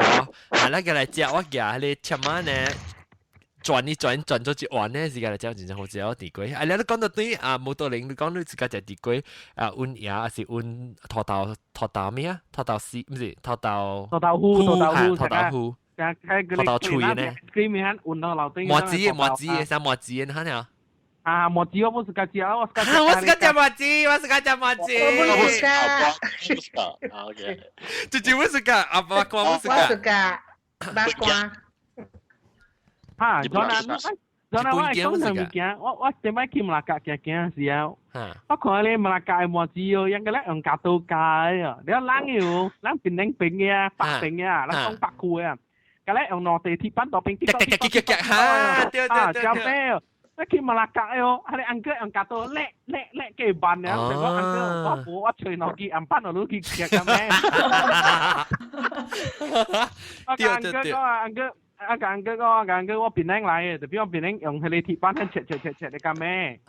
啊，那個來食我夾你切馬呢？轉一轉轉咗一彎呢，時間來食真正好食哦，地瓜。啊，你講到對啊，摩托林，你講你自家食地瓜啊，溫牙還是溫土豆土豆咩啊？土豆絲毋是土豆。土豆糊，土豆糊，土豆糊。土豆脆呢？麻糬嘅麻糬嘅，啥麻糬嘅，哈呢？啊，麻糬我無自家食，我自家。我自家食麻糬，我自家食麻糬。我無自家。 OK。姐姐我自家，阿爸哥我自家。我自家，八卦。哈，昨日昨日我係講上物件，我頂擺去馬拉加行行時候，我看你馬拉加的麻糬哦，應該咧用鉸刀鉸的哦，你講人有，人檳榔平的啊，白平的啊，咱講白區的啊，佮咧用兩地鐵板大平，夾夾夾夾夾，哈，對對對，對對。你去馬拉加哦，啊你 uncle 用鉸刀叻叻叻幾慢啊，成個 uncle 我無我揣兩支紅板落去夾咁咩？我甲 uncle 講啊，uncle。啊，甲 uncle 講，甲 uncle 我檳榔來的，特別我檳榔用彼個鐵板切切切切你幹咩？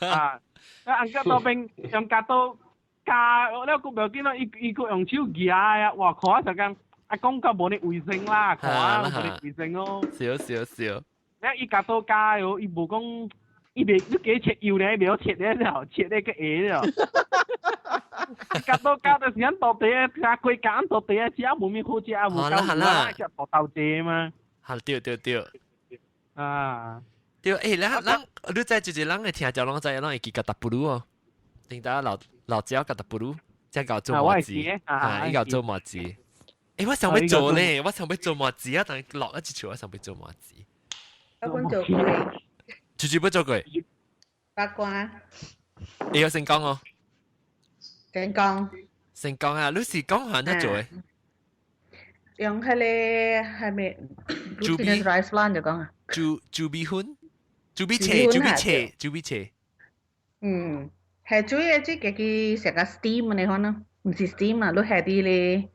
啊，啊 uncle 嗰邊用鉸刀鉸，了閣無要緊咯，伊伊閣用手舉啊，哇，看就講，啊講到無呢衛生啦，看啊無呢衛生哦。少少少。了伊鉸刀鉸哦，伊無講，伊袂你加切油咧，袂曉切咧了，切咧閣會了。鉸刀鉸就是按倒地啊，加規間倒地啊，食無物好食啊，無夠油啊，食大豆濟嘛。好，對對對。啊。對，欸，咱咱你知就是咱會聽就攏知，攏會記甲達布魯哦。頂到老老椒甲達布魯，才搞做麻糬，啊，伊搞做麻糬。欸，我想欲做呢，我想欲做麻糬啊，但落一次我想欲做麻糬。我本做過。直接不做過。八卦。你有成功哦。成功。成功啊！你是講下得做嘅？用彼個係咪？豬米 rice flour 就講啊。豬豬米粉，豬米切，豬米切，豬米切。嗯，係主要即家己食個 steam 你看咯，毋是 steam 啊，你下啲咧，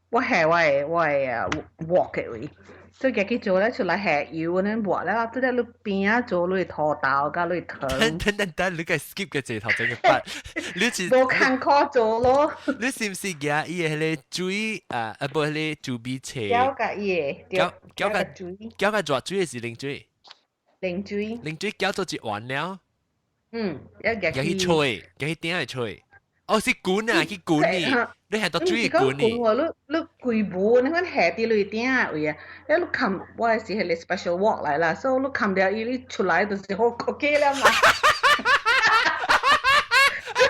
我下我的啊鑊嘅位。所以家己做咧出來下油呢鑊咧，拄則你邊仔做你土豆佮你糖。等等等，你個 skip 個這頭這個part，你是無艱苦做咯。你是毋是舉伊个彼個水啊？啊無彼個豬米切？攪佮伊個，攪攪佮水，攪佮熱水抑是冷水？冷水。冷水攪做一碗了。嗯，要舉去吹，舉去鼎來吹。哦，是滾啊，去滾呢。你係到水滾呢？你你規盤你看下佇內鼎位啊，你冚我是彼個 special wok 來啦，所以你冚掉伊，你出來就是好 OK 了嘛。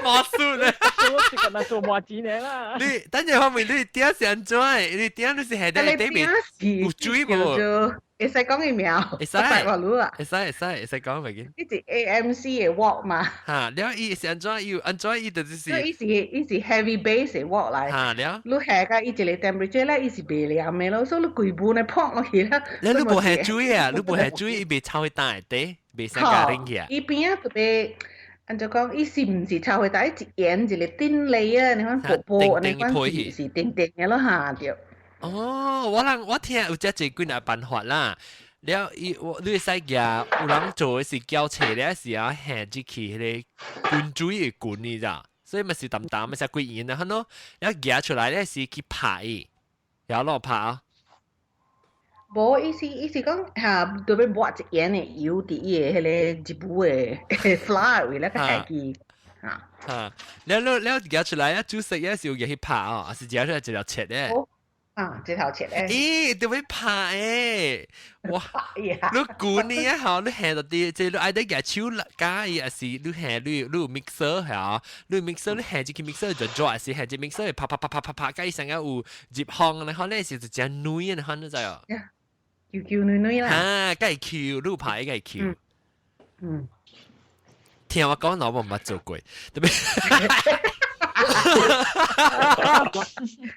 魔術咧，我是咁樣做麻糬呢啦。你等陣我問你鼎是按怎？你鼎你是下底底面有水無？會使講伊名，會使，會使會使會使講袂緊。伊是 AMC 的 wok 嘛。哈，了伊是按怎？伊按怎？伊就是。伊是 heavy base 的 wok 來。哈，了。你下個伊一個 temperature 咧，伊是袂黏的咯，所以你規盤咧潑落去啦。你你無下水啊？你無下水，伊袂臭去焦的底，袂使加冷去啊。伊邊仔特別。按怎講，伊是毋是臭去焦？伊一沿一個頂螺啊，你看薄薄，你看是是頂頂的咯哈對。哦，我人我聽有遮濟幾若辦法啦。了伊我你會使舉有人做的是攪切了是啊下入去彼個滾水的滾你知？所以嘛是淡淡的，是幾鹽啊，喏，了舉出來咧是去拍伊，然後攞拍啊。無，伊是講哈，特別抹一鹽的油佇伊的彼個一盤的 flour 位咧，較下去。嚇。嚇，了了了，夾出來啊，煮食也是有去拍哦，還是夾出來一條切咧？啊，這頭切咧。咦，點會拍誒？哇！你舊年啊，吼，你下到啲，即係你愛得夾手加伊，還是你下你你有 mixer 嚇？你 mixer 你下一個 mixer 就做，還是下一 mixer 拍拍拍拍拍拍，加伊成個有入風，然後咧是就真軟的，你知哦？ Q Q 軟軟啦。嚇，梗係 Q，你有拍梗係 Q。聽我講，我無捌做過，特別。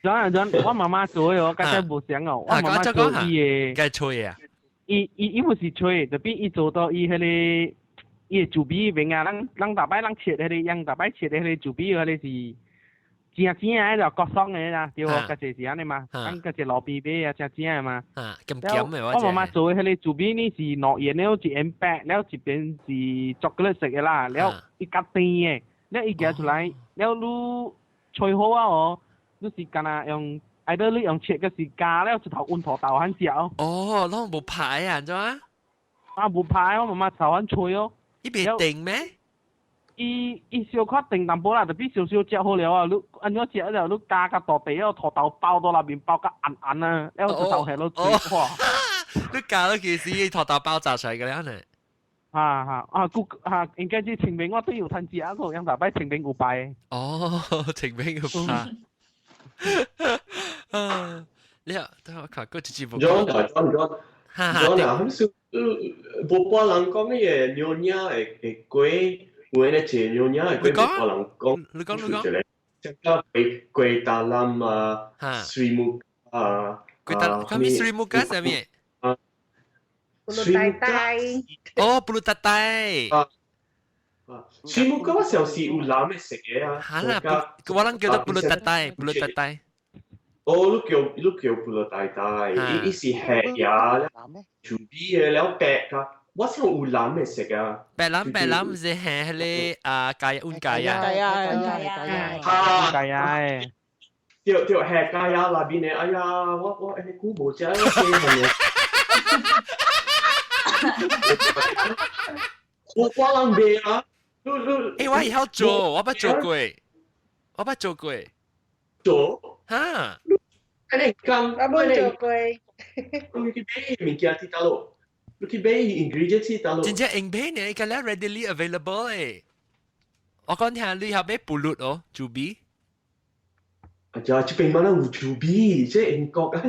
陣陣我媽媽做的，我剛才無想哦，我媽媽做伊的，該吹啊！伊伊伊不是吹，特別伊做到伊彼個伊的薯米面啊，咱咱逐擺咱切彼個，用逐擺切彼個薯米，彼個是正正的就割爽的啦，對無？較濟是按呢嘛，咱較濟路邊買啊，正正的嘛。啊，鹹鹹的我媽媽做的彼個薯米呢是兩邊了，一邊白，了一邊是巧克力色的啦，了伊較甜的，了伊夾出來，了你吹好啊哦，你是干那用，愛到你用切個是加了一頭溫土豆漢食哦。哦，攏無排啊，怎啊？啊，無排，我媽媽炒漢吹哦。伊袂定咩？伊伊小可定淡薄啦，特別少少食好了啊！你按怎食了？你加較大塊了，土豆包到內面包較硬硬啊，了一頭下落吹哇！你加咗其實土豆包炸出來個了呢？哈哈啊！古哈應該是清明我都有趁食啊，個樣大擺清明有拜。哦，清明有拜。啊！你啊，等我看過一節目。 John 啊，John John。哈哈。 John 啊，很少，無半人講迄個娘惹的的粿，有的一個娘惹的粿，無半人講。你講你講。像個粿粿達林啊，水木啊。粿達，啥物水木加啥物？ Pulut tai 哦，pulut tai。啊，水木加我上是有藍的色的啊。哈啦，我人叫做 pulut tai，pulut tai。哦，你叫 pulut tai，伊伊是黑牙，薯米的了白啊。我想有藍的色啊。白藍白藍是係迄個啊，咖呀，溫咖呀。咖呀，咖呀，咖呀。對對，黑咖呀內面的，哎呀，我我久無食，我細漢的。我我人賣啊！你你，欸，我會曉做，我捌做過，我捌做過。做？哈？按呢講，我無做過。你去買物件佇佗落？你去買 ingredient 佇佗落？真正用買呢，伊個咧 readily available 誒。我講聽你還買 pulut 哦，薯米。啊！這邊嘛有薯米，這英國啊。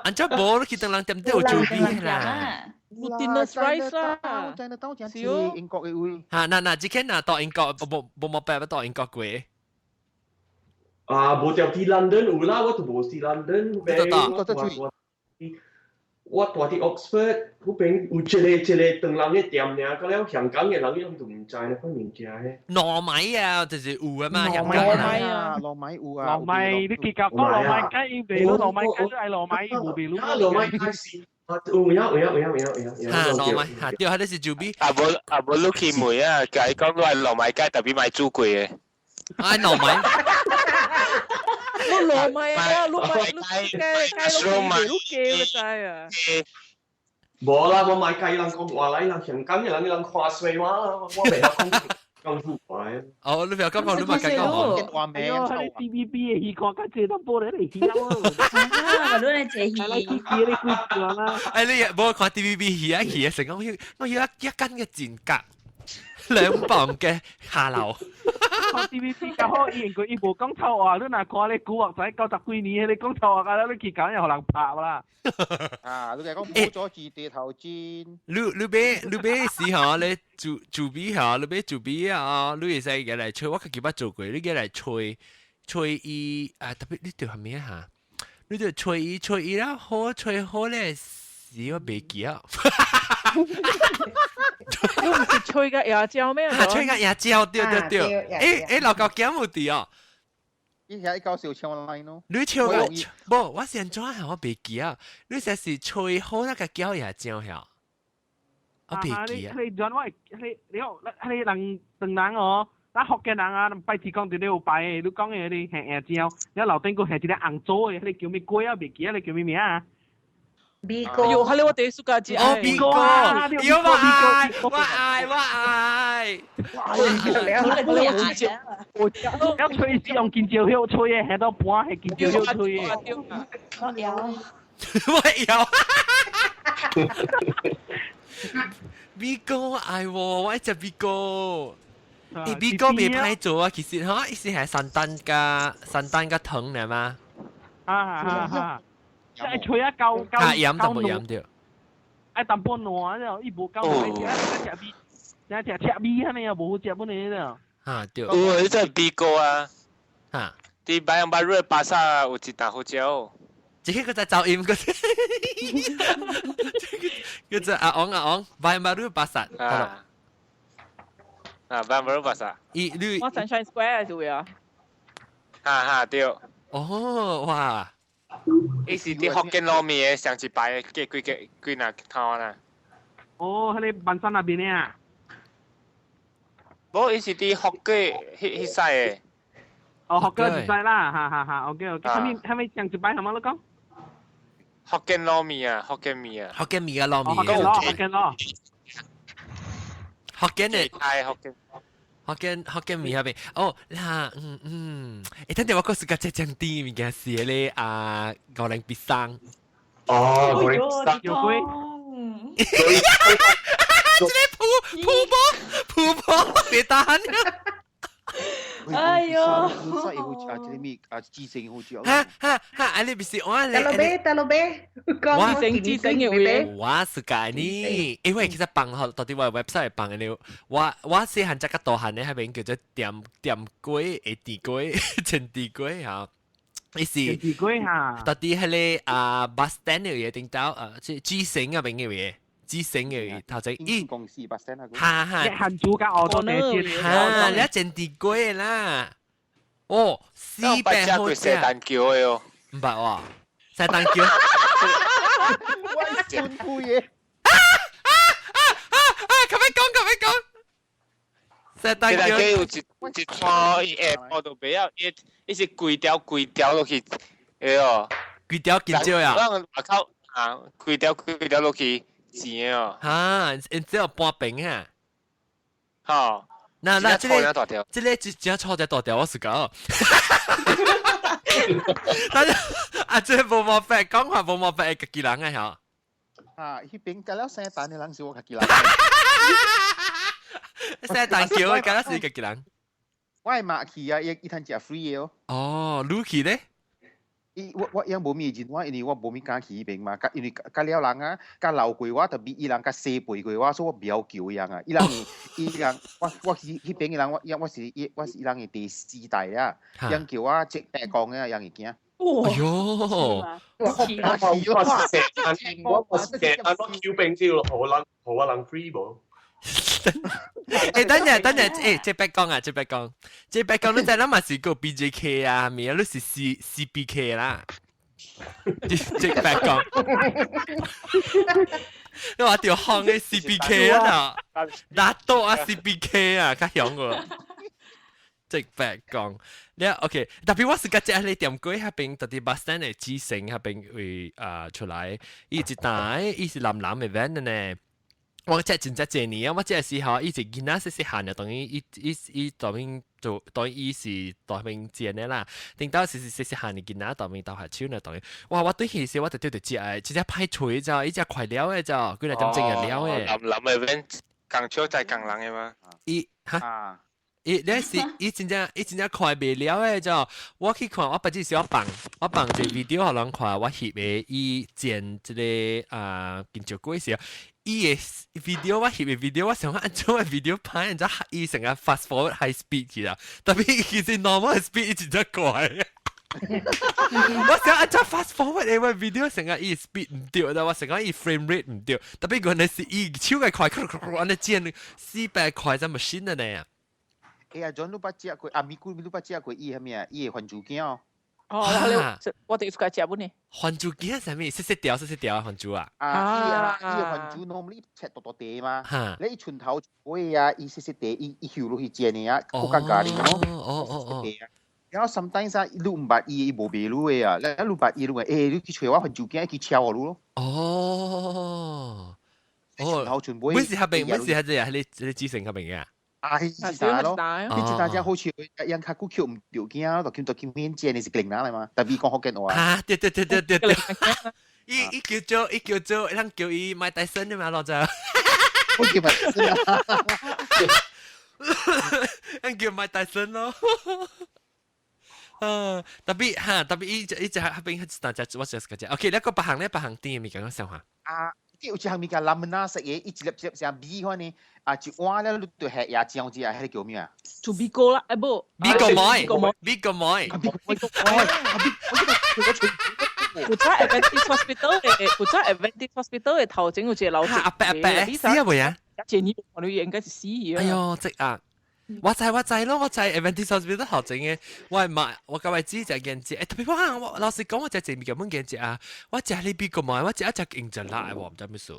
按怎無？你去當人店都有薯米啦。 Glutinous rice 啦， Chinatown 真係英國嘅位。嚇，嗱嗱，這間若到英國，無無冇辦法到英國過。啊，無條佇 London 有啦，我都無佇 London。我我住佇 Oxford，嗰邊有一個一個唐人嘅店爾，到了香港嘅人伊攏都毋知那款物件嘅。糯米啊，就是有啊嘛，糯米啊，糯米有啊。糯米你結構講糯米雞，賣糯米雞都係糯米，無賣滷。糯米雞是。啊，有影有影有影有影有影。嚇，糯米嚇，對，彼個是薯米。啊無啊無，你去問啊，共伊講你愛糯米雞，特別買煮過的。啊，糯米。你糯米啊，你買你雞雞攏賣，你雞個知啊？無啦，我買雞人講話來，人香港的人，人看衰我，我袂曉講講古話。哦，你不要講講，你嘛講講。話名。哎喲，彼個 TVB 的戲看較濟，都無咧嚟戲啊！啊，你咧坐戲。來去記咧幾段啦。哎，你無看 TVB 戲啊戲啊，成講我要一一斤嘅賤格，2磅嘅下流。看 TVB 較好，伊因為伊無講臭話，你若看咧古惑仔90幾年，彼個講臭話啊，你去講又予人拍啦。啊，你講冇咗字地頭尖。你你買你買時吼，你煮煮米吼，你買煮米啊，你會使過來吹，我家己捌做過，你過來吹吹伊啊，特別你對啥物啊？你對吹伊吹伊了好，吹好咧時我袂記啊。你唔是吹個椰椒咩？啊，吹個椰椒，對對對。欸欸，老高減有佇哦。伊遐一搞笑唱來咯。你唱個，無，我是按怎下我袂記啊。你說是吹好那個攪椰椒遐，我袂記啊。你轉我，你你你人唐人哦，咱福建人啊，拜天公佇咧有拜的，你講的你下椰椒，你樓頂閣下一個紅棗的，彼個叫咩粿啊？袂記啊，你叫咩名啊？美國。哎喲，哈你我第一 suka 食。哦，美國，有我愛，我愛，我愛。我要吹是用金蕉葉吹的，喺度搬係金蕉葉吹的。我有。我有。美國愛我，我愛食美國。欸，美國未歹做啊，其實吼，伊是係山丹加糖嚟嘛。啊啊啊！即係吹啊夠夠。啊，鹽就冇鹽掉。愛淡薄爛了，伊無夠食食味，食食赤味安尼啊，無好食本嚟了。啊對。有，你這美國啊。哈。佇白楊巴瑞巴薩有一檔好食哦。這個在噪音個，這個阿昂阿昂，白楊巴瑞巴薩。啊。啊，白楊巴瑞巴薩。伊你。我 Sunshine Square 就會啊。哈哈對。哦，哇！伊是佇福建路面的上一排過幾個幾若攤啦。哦，彼個萬山那邊的啊？無，伊是佇福建彼彼的。哦，福建一西啦，哈哈哈，OK OK。啥物上一擺什麼你講？福建撈麵啊，福建麵啊。福建麵啊，撈麵。福建撈，福建撈。福建的。係福建。福建麵那邊，哦，啦，嗯嗯，欸，等陣我講是個浙江甜物件是咧啊，五零必生。哦，五零必生。有鬼。這個鋪鋪波鋪波，別打你。哎呦！好食啊，這個麵啊，雞精好食。哈哈哈！啊，你不是我得咯呗，得咯呗。我雞精有嘅。我是介呢，因為其實放學到底我 website 放嘅了，我細漢只個大漢咧，彼邊叫做點點粿，會甜粿，煎甜粿嚇。伊是甜粿嚇。到底彼個啊 bus stand 嘅嘢頂到啊，即雞精啊邊嘅嘢。知性嘅頭先，咦？公司把聲啊！哈哈，漢主甲澳洲地鐵，哈，你一煎甜粿啦！哦，400好食。聖誕橋的哦，毋捌哇，聖誕橋。我真貴嘅。啊啊啊啊！咁樣講，咁樣講。聖誕橋有一撮伊下晡就袂曉，伊是規條規條落去，會哦。規條金蕉呀？咱外口啊，規條規條落去。錢哦！哈，然之後半平啊！吼，那這個這個只只錯只大條，我是講。但是啊，這無毛病，講話無毛病，家己人啊嚇。啊，彼邊隔了聖誕的人是我家己人。聖誕橋隔了是家己人。我係馬去啊，伊伊通食 free 的哦。哦，你去咧？伊我樣無物錢，我因為我無物敢去彼邊嘛，因為甲了人啊，甲老過我，特別伊人較細輩過我，所以我袂曉求伊人啊。伊人伊人，我去彼邊的人，我是伊人的第四代啊，人叫我即白講的啊，人會驚。哎喲！我我是成我橋並之好撚好啊撚 free 無。欸，等陣等陣，欸，這別講啊，這別講，這別講，你知咱嘛是個 BJK 啊，咪啊，你是 CBK 啦，這別講，你話條行嘅 CBK 啊，拿刀啊 CBK 啊，較響個，這別講，你 OK，特別我是個只你點過彼邊，特別 bus stand 的機身彼邊會啊出來，伊一台，伊是藍藍的 van 呢。我這真正濟年啊！我這時候伊一囡仔細細漢就當於伊當面做當伊是當面煎的啦。頂到是細細漢的囡仔當面鬥下手呢，當哇！我對彼時我就對著食的，直接歹吹咋，伊只快了的咋，幾來點鐘就了的。藍藍的免共手在共人的嗎？伊哈？伊你是伊真正快袂了的咋？我去看，我捌只是我放一個 video 予人看，我翕的伊煎這個啊金蕉粿時。伊的 video 我翕的 video，我想講按怎的 video 拍，然之後伊成個 fast forward high speed 去啦，特別其實 normal speed 伊真正快。我想按怎 fast forward 的我 video 成個伊 speed 毋對，但我成個伊 frame rate 毋對，特別原來是伊手個快，按呢剪400塊怎麼新的呢？欸阿 John 你捌食過，阿咪姑你捌食過伊啥物啊？伊的番薯羹哦。哦，我第一次食本呢。番薯羹啥物？細細條細細條番薯啊？啊，伊啊，伊番薯 normally 切大大塊嘛。你伊春頭尾啊，伊細細塊，伊伊翕落去煎的啊，閣較咖喱哦。哦哦哦。然後 sometimes 啊，你毋捌伊，伊無賣你的啊，你捌伊，你話欸，你去揣我份酒件去敲予你咯。哦，哦，後全部。每時合併，每時係只啊，你你知成合併嘅。啊，係是咯，你知大家好似人較久扣毋著件，就叫做免錢，你是零嚟嘛？特別講福建話。啊，對對對對對對。伊伊叫做伊叫做，人叫伊麥大森的嘛，老就。我叫麥大森啊。人叫麥大森咯。啊，特別哈，特別伊伊只合邊大家我就是個只。OK，那個別行咧，別行店物件我想下。啊，有一項物件南門啊食嘢，一粒一粒像米款呢，啊一碗咧，你就下椰漿子啊，彼个叫咩啊？做米糕啦，哎無。米糕糜，米糕糜。米糕糜，古早 Adventist Hospital 的，古早 Adventist Hospital 的頭前有一個老阿伯阿伯，死啊未啊？一年我哋應該是死啊。哎喲，即啊！我知我知咯，我知 Adventist Hospital 頭前嘅，我係買我舊位知就見只，特別我我老實講，我食這物件本見只啊，我食呢邊個糜，我食一隻用就辣喎，唔知咩事。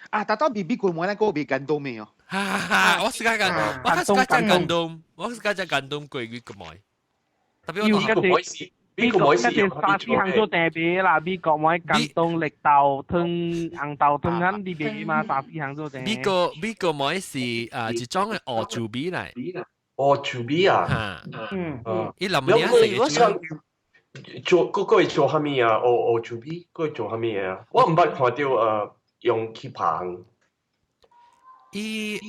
啊，但當比比個糜那個別感動未哦？哈哈，我是講，我是講感動，我是講感動過佢個糜。特別我個糜美國嗰隻三四項做特別啦，美國買感動綠豆湯、紅豆湯咱啲別嘛，三四項做特。美國買是啊一種嘅烏豬米嚟。烏豬米啊？嗯。伊林年食嘅做嗰個做蝦米啊？烏豬米，嗰個做蝦米啊？我毋捌看著用去烹。伊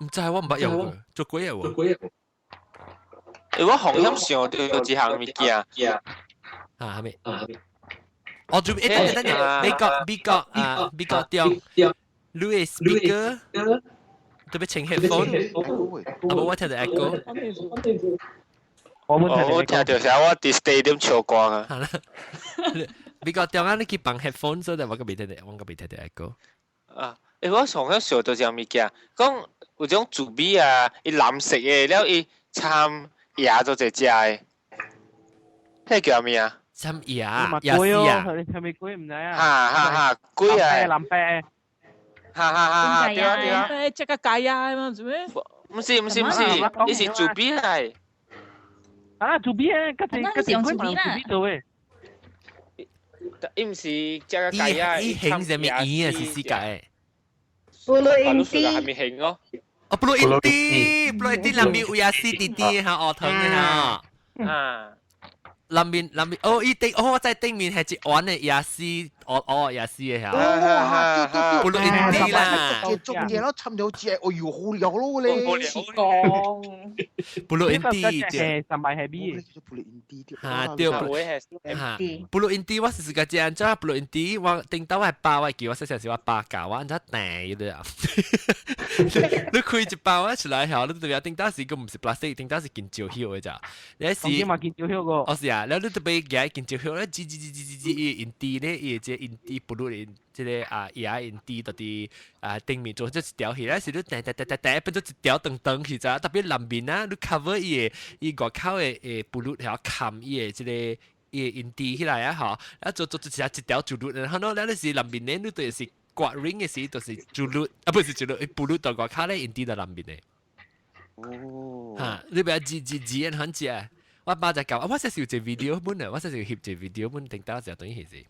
毋知我毋捌用過，做鬼啊喎。欸，我紅險想著一項物件。啊，係咪？哦，做咩？等等等，美國啊，美國中，你的 speaker 特別穿 headphone，啊無我聽著 echo。我我聽著啥？我佇 stadium 唱歌啊。美國中啊，你去放 headphone，所以我閣未聽著，我閣未聽著 echo。啊，欸，我上險想著一項物件，講有種豬米啊，伊藍色的，了伊摻椰做一隻的，彼個叫啥物啊？摻椰，椰絲啊？係咪鬼毋知啊？哈哈哈，鬼啊！藍白。哈哈哈哈，對啊對啊。這個雞啊嘛，做咩？毋是毋是毋是，伊是豬米來。啊，豬米啊，嗰隻嗰隻鬼嘛豬米做的。伊毋是這個雞啊，伊興啥物魚啊？是世界。布魯因蒂。係咪興哦？哦，布魯因蒂，布魯因蒂南面有椰絲弟弟嚇，學堂嘅嚇。啊。南面南面，哦，伊頂，哦，我在頂面係一碗的椰絲，哦哦椰絲的嚇。哇！布魯因蒂啦。種嘢咯，摻到隻，哎呦，好料咯咧。布魯因蒂，對，三百係米。布魯因蒂嚇對，嚇。布魯因蒂，我是自家食，按怎布魯因蒂，我頂到我爸，我記我細細時我爸教我按怎訂的啊。你開一包啊出來嚇，你特別頂到時個毋是 plastic，頂到是金蕉葉的咋？你是嘛金蕉葉個？哦是啊，了你特別舉金蕉葉，咧擠擠擠擠擠擠，伊因蒂咧，伊這因蒂布魯因這個啊葉因蒂到底啊頂面做這一條去，咧是你訂訂訂訂訂變做一條長長去咋？特別南面啊，你 cover 伊的伊外口的的布魯曉冚伊的這個。伊的因蒂起來啊吼，啊做做做一一條珠綠，然後咧你是南面咧，你就是刮 ring 的時，就是珠綠啊，不是珠綠，布魯到外口咧，因蒂在南面的。哦，嚇！你不要擠擠擠很食。我爸就教，我細時有一個 video 本啊，我細時翕一個 video 本，頂到時等於是，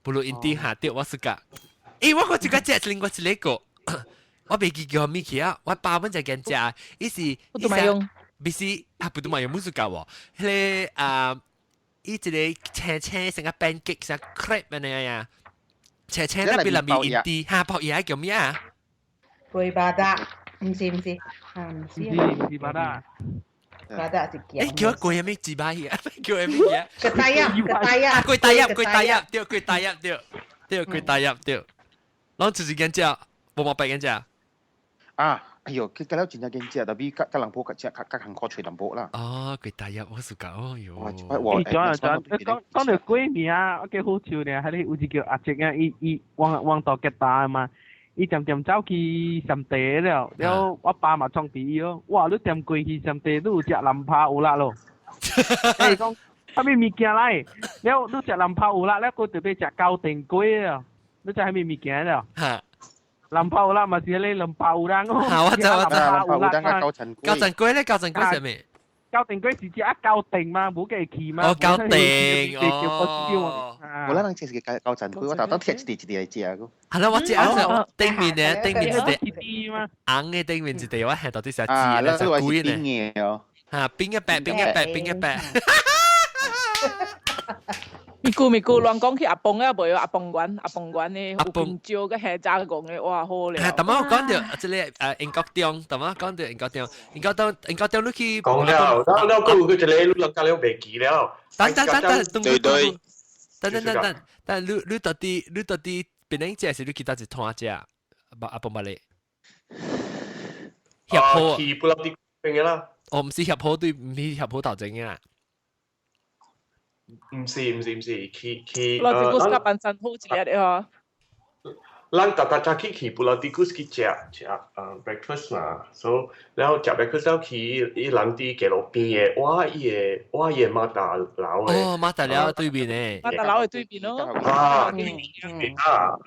布魯因蒂下掉我自家。欸，我個這個食另外一個，我袂記叫啥物去啊，我爸本就見食，伊是，不都買用，不是啊，不都買用，冇自教喎，彼個啊。伊一個青青成個 pancake 成 crepe 按呢呀，青青那邊內面因蒂哈包椰叫咩啊？龜巴達，毋是毋是，啊毋是，毋是巴達，巴達是欸，叫我粿啥物雞巴去啊？叫啥物嘢？個大葉，個大葉，粿大葉，粿大葉，對，粿大葉，對，對，粿大葉，對。攏就是見食，無毛白見食。啊，哎呦，佢嗰了真正見食，特別甲甲人婆較食較較艱苦揣淡薄啦。哦，粿大葉我暑假哦喲。我講講講講到粿麵啊，我幾好笑呢，彼個有一叫阿叔啊，伊伊往往到吉打嘛，伊漸漸走去上茶了，了我爸嘛創佇伊哦，哇！你踮過去上茶，你有食南拋有力咯？伊講啥物物件來？了你食南拋有力，了閣特別食高定粿啊！你食啥物物件了？南拋有力嘛是彼個南拋有力哦。我知我知。南拋有力較高層高層粿咧，高層粿啥物？膠定佢是指一膠定嘛，冇嘅去嘛。哦，膠定哦。我咱人這是個膠陣佢，我特登貼一啲一啲來食個。係啦，我知啊，頂面咧，頂面一啲，紅嘅頂面一啲，我係到底是啊，紙，是貴呢？嚇，邊一白，邊一白，邊一白。咪咕咪咕，亂講去阿邦啊，袂有阿邦館，阿邦館呢有香蕉個蝦炸講的，哇好咧！頭仔我講到這個英國中，頭仔講到英國中，英國中，英國中你去講了，了了，閣有個一個你人家了袂記了。等等等等，對對，等等等等，等你你到底你到底檳城食是你去佗一攤食？阿邦巴咧？協好去不老啲邊個啦？哦，毋是協好對，毋是協好頭前嘅啦。毋是毋是毋是，去去。老子古斯班山好一個的吼。咱逐逐早起去布拉迪古斯去食食breakfast 嘛，所以了食 breakfast 了去伊人佇街路邊的，我伊的我伊的馬達樓的。哦，馬達樓對面的。馬達樓的對面咯。啊，對面啊！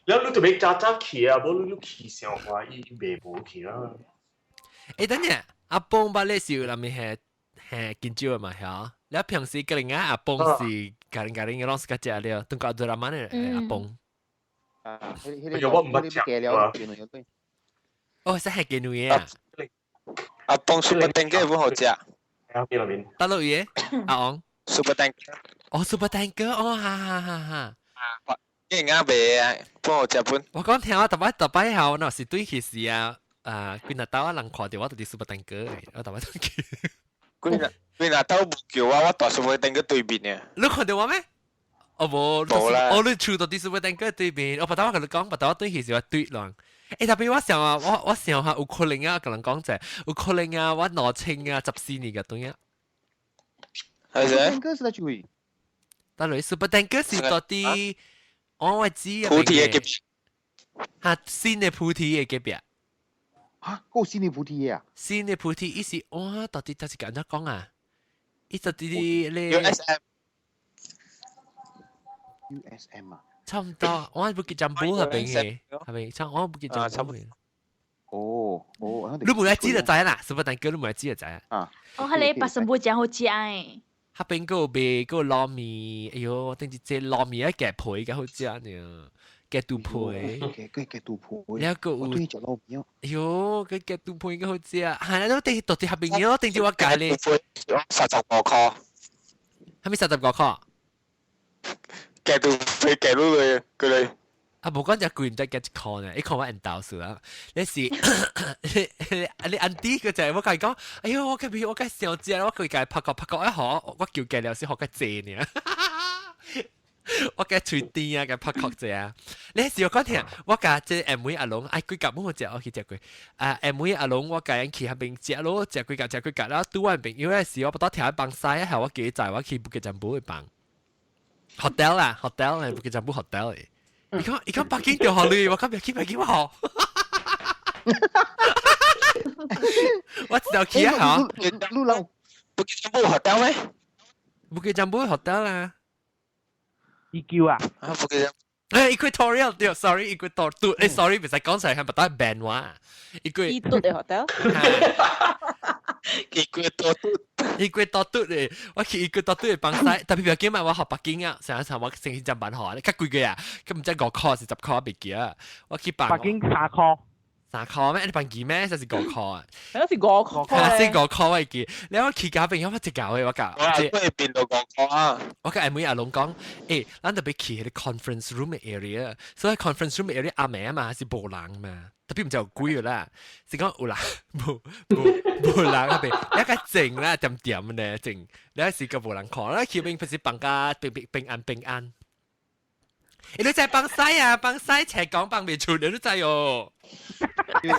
了你就欲早早去啊，無你你去上晏，伊袂無去啦。欸，等陣，阿邦巴咧是有啥物係係緊張的嘛？嚇？你平時個人啊，阿邦是個人個人嘅攏是較食了，中國做阿媽的阿邦。啊，迄個我毋捌食過。哦，是係幾女啊？阿邦 Super Tanker 本好食。大陸嘢，阿昂。 Super Tanker。哦，Super Tanker，哦，哈哈哈哈。應該袂啊，本好食本。我講聽我特別特別後，若是對起時啊，啊，幾若兜啊人看著我就是 Super Tanker，我特別對起。幾若幾若兜無叫我，我蹛 Super Tanker 對面嘅。你看著我咩？哦無，無啦。哦，你厝到佇 Super Tanker 對面，我別當我共你講，別當我對起時我對人。欸，特別我想啊，我我想下有可能啊，共人講者，有可能啊，我2000啊14年嘅對啊。係咪？Tanker 是在邊位？但係 Super Tanker 是到佇我知啊。菩提嘅隔壁。嚇，新的菩提的隔壁。嚇，閣有新的菩提啊？新的菩提，伊是哇，到底他是按怎講啊？伊到底咧 USM。 USM 啊？差唔多，我不記占卜嗰邊嘅，係咪？差我不記占卜。哦哦，你無愛知就知啦，Super Tanker 你無愛知就知啊。啊。哦，彼个巴生布真好食誒。彼邊閣有賣閣有撈麵，哎喲，頂一隻撈麵啊夾皮較好食呢，夾肚皮。夾夾夾肚皮。了閣有。我對食撈麵哦。哎喲，佢夾肚皮較好食，係啦，都頂到佇彼邊咯，頂住我家咧。 35塊。係咪35塊？夾肚皮夾落去，佢哋。啊，無講只貴，毋知夾一箍呢，一箍我緣投數啊。你是你安迪佢就係我共伊講，哎喲，我個我個想食，我佢共拍個拍個一學，我叫夾了是學較濟呢。我共喙甜啊，共拍殼者啊。你是我講聽，我共這下暝阿龍，哎，幾夾冇食，我去食過。啊，下暝阿龍，我共𪜶去彼邊食咯，食幾夾，食幾夾，然後拄阮朋友的時，我不當聽放西，後我記載我去 Bukit Jambul 的房。hotel 啦，hotel 係 Bukit Jambul hotel 的。伊講伊講北京就予你，我講別去北京我予。我知道去啊，你人 Bukit Jambul hotel 咩？Bukit Jambul hotel 啦。 EQ 啊？啊，Bukit 誒，Equatorial 對，sorry，Equatorial，誒，sorry，袂使講出來，係不得 ban 我。伊嘟的 hotel。 Equatorial 咧，我去 Equatorial 的放西，特別袂記嘛，我學北京啊，上一次我先去針班學，較貴個啊，佢毋知5塊是10塊，袂記啊。我去放。北京3塊。 3塊咩？你放幾咩？還是五塊啊？嗰是五塊。是五塊我會記。你我去嗰邊，我一搞的我教。我係變到五塊啊！我共阿妹阿龍講，欸，咱特別去彼個 conference room 的 area，所以 conference room area 暗暝嘛，是無人嘛，特別毋知有鬼啦，是講有人，無無無人彼邊，一個靜啦，恬恬咧靜，你是個無人看，咱去邊不是放甲平平平安平安。欸，你知放西啊，放西斜講放袂出，你都知哦。你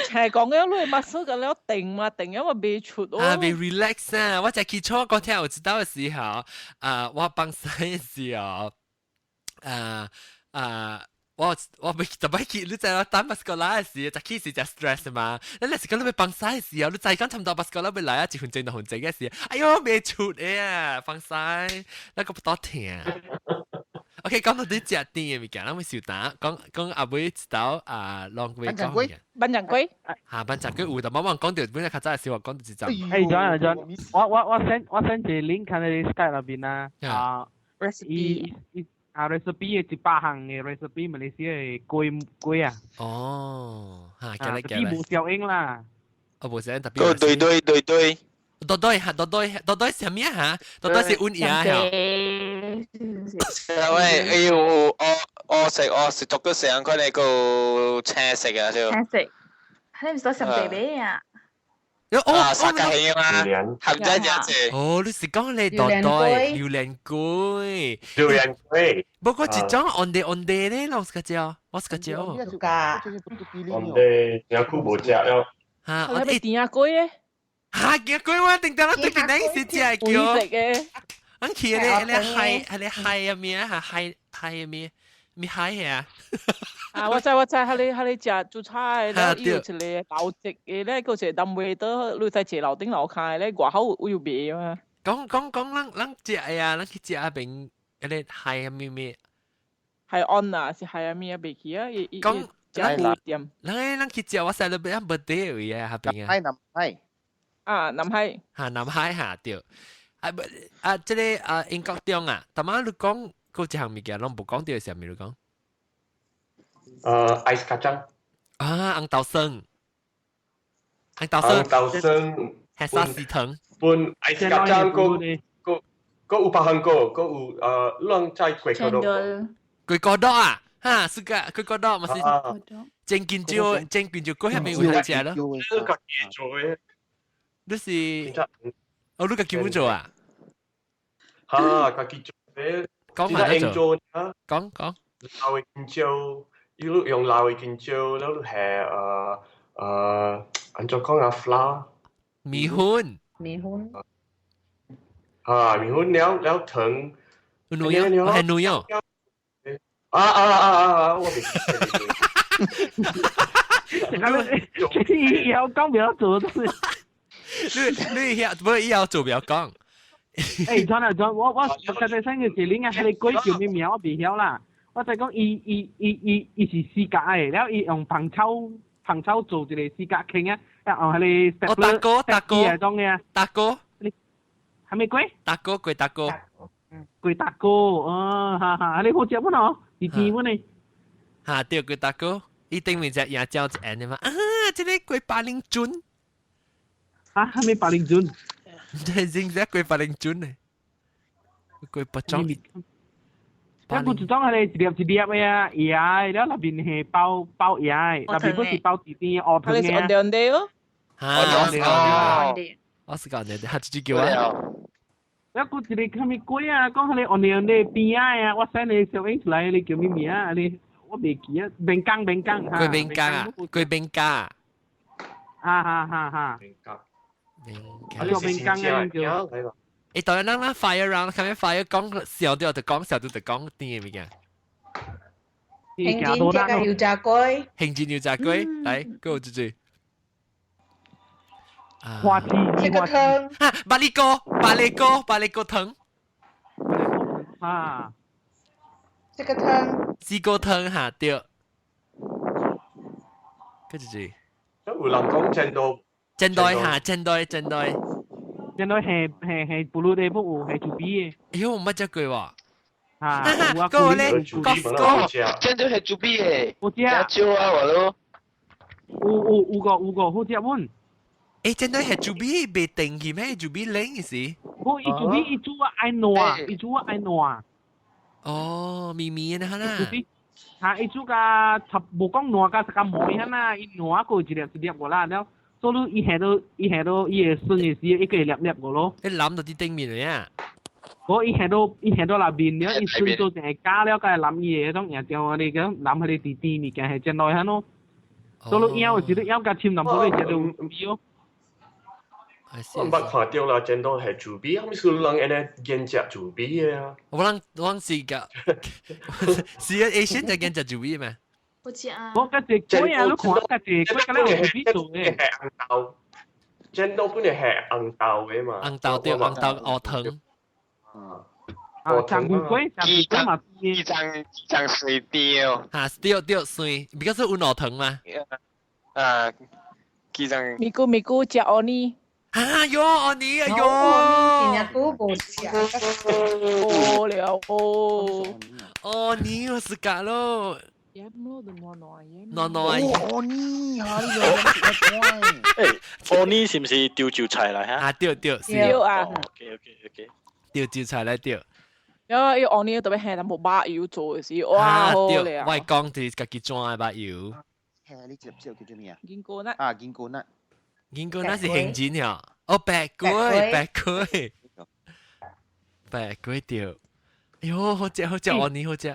斜講嘅，你 muscle 個了定嘛定，因為袂出哦。啊，袂 relax 啊！我在起初講聽有知道的時候，啊，我放西的時候，啊啊。我我袂特別去，你知我等巴斯哥拉的時，就起時就 stress 嘛。你若是講你欲放屎的時候，你知講差毋多巴斯哥拉欲來啊，一分鐘兩分鐘的時，哎喲袂出的啊，放屎，那個不多疼。OK，講到啲食甜嘅物件，咱會小打講講阿妹一道啊，浪會講物件。班長龜。嚇，班長龜有，但媽媽講到本來較早嘅時候講到一陣。誒，John John，我 send 一個 link 喺你 Skype 入邊啊。啊，recipe。啊，recipe 嘅100項嘅 recipe，馬來西亞嘅粿粿啊。哦，嚇，啊，特別無效應啦。哦，無效應特別。個對對對對。多多嚇，多多多多係咩嚇？多多是溫嘢嚇。喂，哎呦，我食足個成佢哋個青色啊，就。青色，你唔是上地尾啊？哦，啊，沙家氣啊嘛，合仔只隻。哦，你是講你多多榴蓮粿。榴蓮粿。不過這種按地按地咧，我是個椒，我是個椒。噶。按地有久無食了。嚇，我係甜仔粿咧。嚇！見鬼我定定啦，定定你是食叫。食嘅。俺去咧咧蟹，係咧蟹啊咩啊蟹蟹啊咩咩蟹啊？啊！我知我知，彼個食煮菜的，了伊有一個老籍的咧，閣一個南尾島，你知坐樓頂樓跤的咧，外口有賣嘛？講講講，咱咱食啊，咱去食啊邊，彼個蟹啊咩咩？海岸啊，是海啊咩啊？袂記啊！伊伊講食古店。咱咱去食，我細路邊無地位啊，彼邊啊。海南海。啊，南海。嚇，南海嚇對。啊不啊，這個啊英國中啊，逐擺你講閣一項物件，攏無講著啥物你講？ ice kacang。啊，紅豆酸。紅豆酸。紅豆酸。係沙士糖。本 ice kacang 閣閣閣有別項個，閣有攏在粿條多。粿條多啊！哈，是個粿條多嘛是。真緊少，真緊少，閣遐邊有得食咯。你家己做的。你是？哦，你家己做啊？哈，家己做的。講埋做。講講。老的香蕉，伊路用老的香蕉，了你下按怎講啊？flour。麵粉。麵粉。啊，麵粉了了糖。牛油，係牛油。啊啊啊啊！我未。以後講不要做，就是。你你遐不以後做不要講。欸，轉啊轉，我剛才上個一個啊，彼個粿叫咩名我袂曉啦。我就講伊伊伊伊伊是四角的，了伊用芳草芳草做一個四角形啊，啊用彼個。哦，大哥大哥。種的啊。大哥。你啥物粿？大哥粿大哥。粿大哥，哦，哈哈，你好食不喏？是甜不呢？哈，對，粿大哥，伊頂面隻牙膠一按的嘛，啊，這個粿巴玲樽。啊，啥物巴玲樽？這真正粿巴玲樽呢？粿巴裝。啊，佢一種係一粒一粒的啊，椰的，了內面係包包椰的，內面不是包甜甜烏糖的啊。係紅的哦。哈，我是講的，他自己叫啊。了，佢一個啥物粿啊？講彼個紅紅的邊仔啊，我 send 你小影出來，你叫咩名啊？你我袂記啊，麵羹麵羹。粿麵羹啊，粿麵羹。哈哈哈哈。麵羹。啊，叫麵羹啊，叫。欸，當然，咱咱 fire round，看咩 fire 講笑掉就講，笑掉就講甜的物件。興真這個油炸粿。興真油炸粿，來，給我這這。花枝，這個湯。哈，百里果，百里果，百里果湯。啊。這個湯。四果湯哈對。跟住這。有人講煎刀。煎刀哈，煎刀，煎刀。煎刀係係係布魯的不有係豬鼻的。哎呦，我冇食過喎。啊，個咧，個個煎刀係豬鼻的。有食。少啊，我都。有有有個有個好食本。欸，煎刀係豬鼻袂定去咩？豬鼻冷的是？無，伊豬鼻伊煮啊愛爛，伊煮啊愛爛。哦，綿綿的哈啦。豬鼻，哈，伊煮甲差無講爛甲一個毛哈啦，伊爛過一粒一粒過啦了。所以伊下到伊下到伊會酸的時，伊個會粒粒個咯。你淋到佇頂面了呀？我伊下到伊下到內面了，伊酸做成會加了，佮淋伊的彼種椰漿啊，你講淋彼個甜甜物件係真來哈咯。所以咬的時，你咬甲深淡薄，你食到有味哦。我毋捌看著啦，煎刀係豬鼻，啥物事人按呢揀食豬鼻的啊？我人我是個，是啊，Asian 就揀食豬鼻咩？我食啊！我嗰隻粿啊，你看嗰隻粿，敢若用豬鼻做的。係紅豆，煎刀本來係紅豆的嘛。紅豆對，紅豆烏糖。啊。啊，長菇粿，長菇粿嘛，雞腸腸水甜哦。嚇，對對酸，because 有糯糖嘛。啊，雞腸。咪咕咪咕食芋泥。啊喲，芋泥哎喲。今日都無食。哦了哦。芋泥我是假咯。鹽咯，就暖暖鹽。暖暖。芋泥哈，你個。誒，芋泥是毋是潮州菜來嚇？啊，對對，對啊。 OK OK OK。潮州菜來對。因為芋泥特別係淡薄肉油做的時，哇好咧！我講是家己煮的肉油。係你知唔知叫做咩啊？銀果粒。啊，銀果粒。銀果粒是杏仁呀？哦，白粿，白粿，白粿對。哎喲，好食好食，芋泥好食。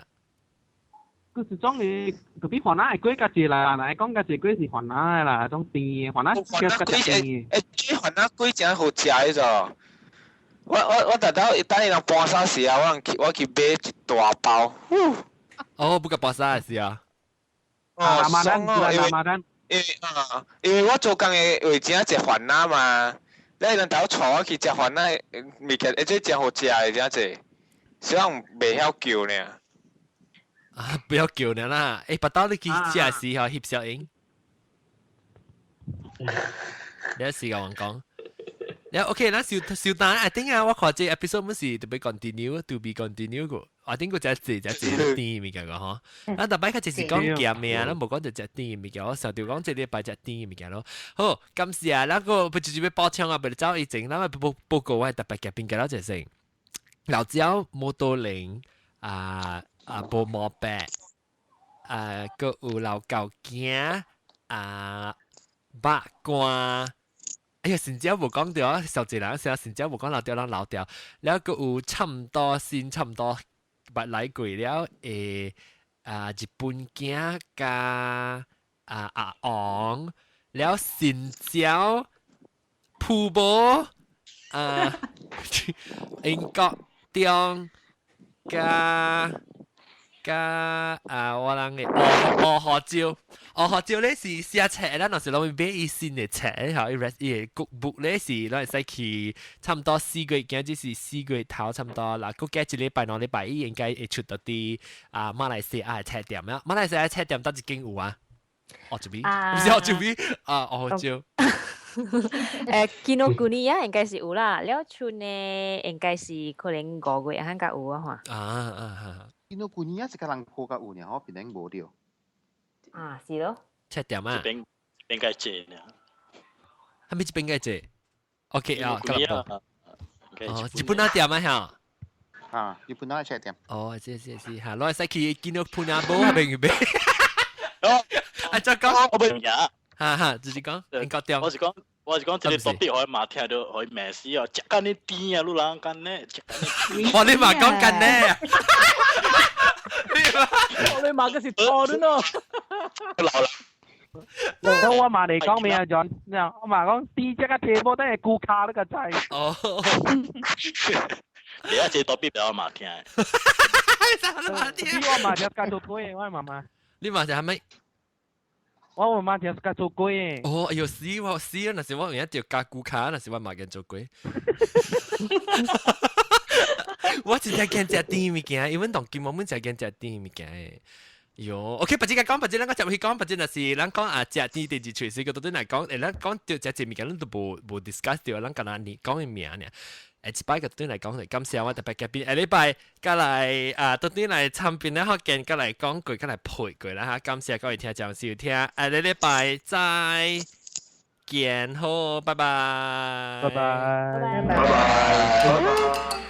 佢是種你特別番仔的粿較濟啦，若講較濟粿是番仔的啦，種甜的番仔較較甜的。欸，這番仔粿真好食的咋？我特登等伊人搬啥時啊，我去買一大包。哦，不過搬啥時啊？哦，爽哦，因為啊，因為我做工的位置食番仔嘛，你人頭帶我去食番仔，物件會這真好食的，真濟，小人袂曉叫呢。啊！不要叫你啦！欸，白刀你去食時候翕小影，你時間我講。你 OK，咱小小單，I think 啊，我看這 episode 乜是特別 continue，to be continue 個。我頂個只字只字甜物件個嗬。咱特別較就是講鹹嘅啊，咱無講就食甜物件。我常常講這禮拜食甜物件咯。好，感謝啊，咱個不直接補充啊，不走以前，咱報報告我特別夾邊個了就先。老椒摩多林啊。啊，無毛白，啊，閣有老狗羹，啊，肉乾，哎呀，新椒無講著啊，小一人寫新椒無講老掉，人老掉，了閣有差毋多新差毋多捌來過了，會啊，日本羹加啊阿王，了新椒、鋪無，啊，英國中加。加啊！我人嘅學學招，學學招咧是寫冊，咱若是攏買伊新的冊，吼，伊伊個 cookbook 咧是攏會使去差毋多4月，今日是4月頭差毋多啦。閣過一禮拜2禮拜，伊應該會出到佇啊馬來西亞的冊店啊。馬來西亞冊店佗一間有啊？學這邊，毋是學這邊啊，學招。紀伊國屋應該是有啦，了賰呢應該是可能5月較較有啊，吼。啊啊啊！紀伊國屋是個人鋪較有呢，吼，檳城無著。啊，是咯。冊店啊？這邊應該濟呢。係咪這邊該濟？OK 啊，咁哦，日本那店啊，嚇。啊，日本那冊店。哦，是是是，嚇，攞使去紀伊國屋無，邊邊。哦，啊，再講，我唔哈哈，直接講，應該店。我是講，這個特別可以嘛聽到可以罵死哦，食緊你甜啊，你人幹呢？食緊你。我你嘛講緊呢？你嘛嗰是錯的喏。老啦。我嘛嚟講咩啊，John？我嘛講甜這個題目都係顧卡那個仔。哦。你啊，這特別比較嘛聽。我嘛就加做粿，我媽媽。你嘛是係咪？我媽媽就加做粿。哦，哎呦死我死啊！若是我用一條加古卡，若是我嘛見做粿。我真正驚食甜物件，因為當今我們真驚食甜物件的。喲，OK，別只講，別只咱個接去講，別只若是咱講啊，食甜第二喙時，個到底來講，咱講著食這物件，咱都無 discuss 著，咱干焦你講伊名爾。一擺個對來講，感謝我特別嘉賓，下禮拜過來啊，到底來參賓咧，福建過來講過，過來陪過啦嚇。感謝各位聽眾收聽，下禮拜再見，好，拜拜，拜拜，拜拜，拜拜。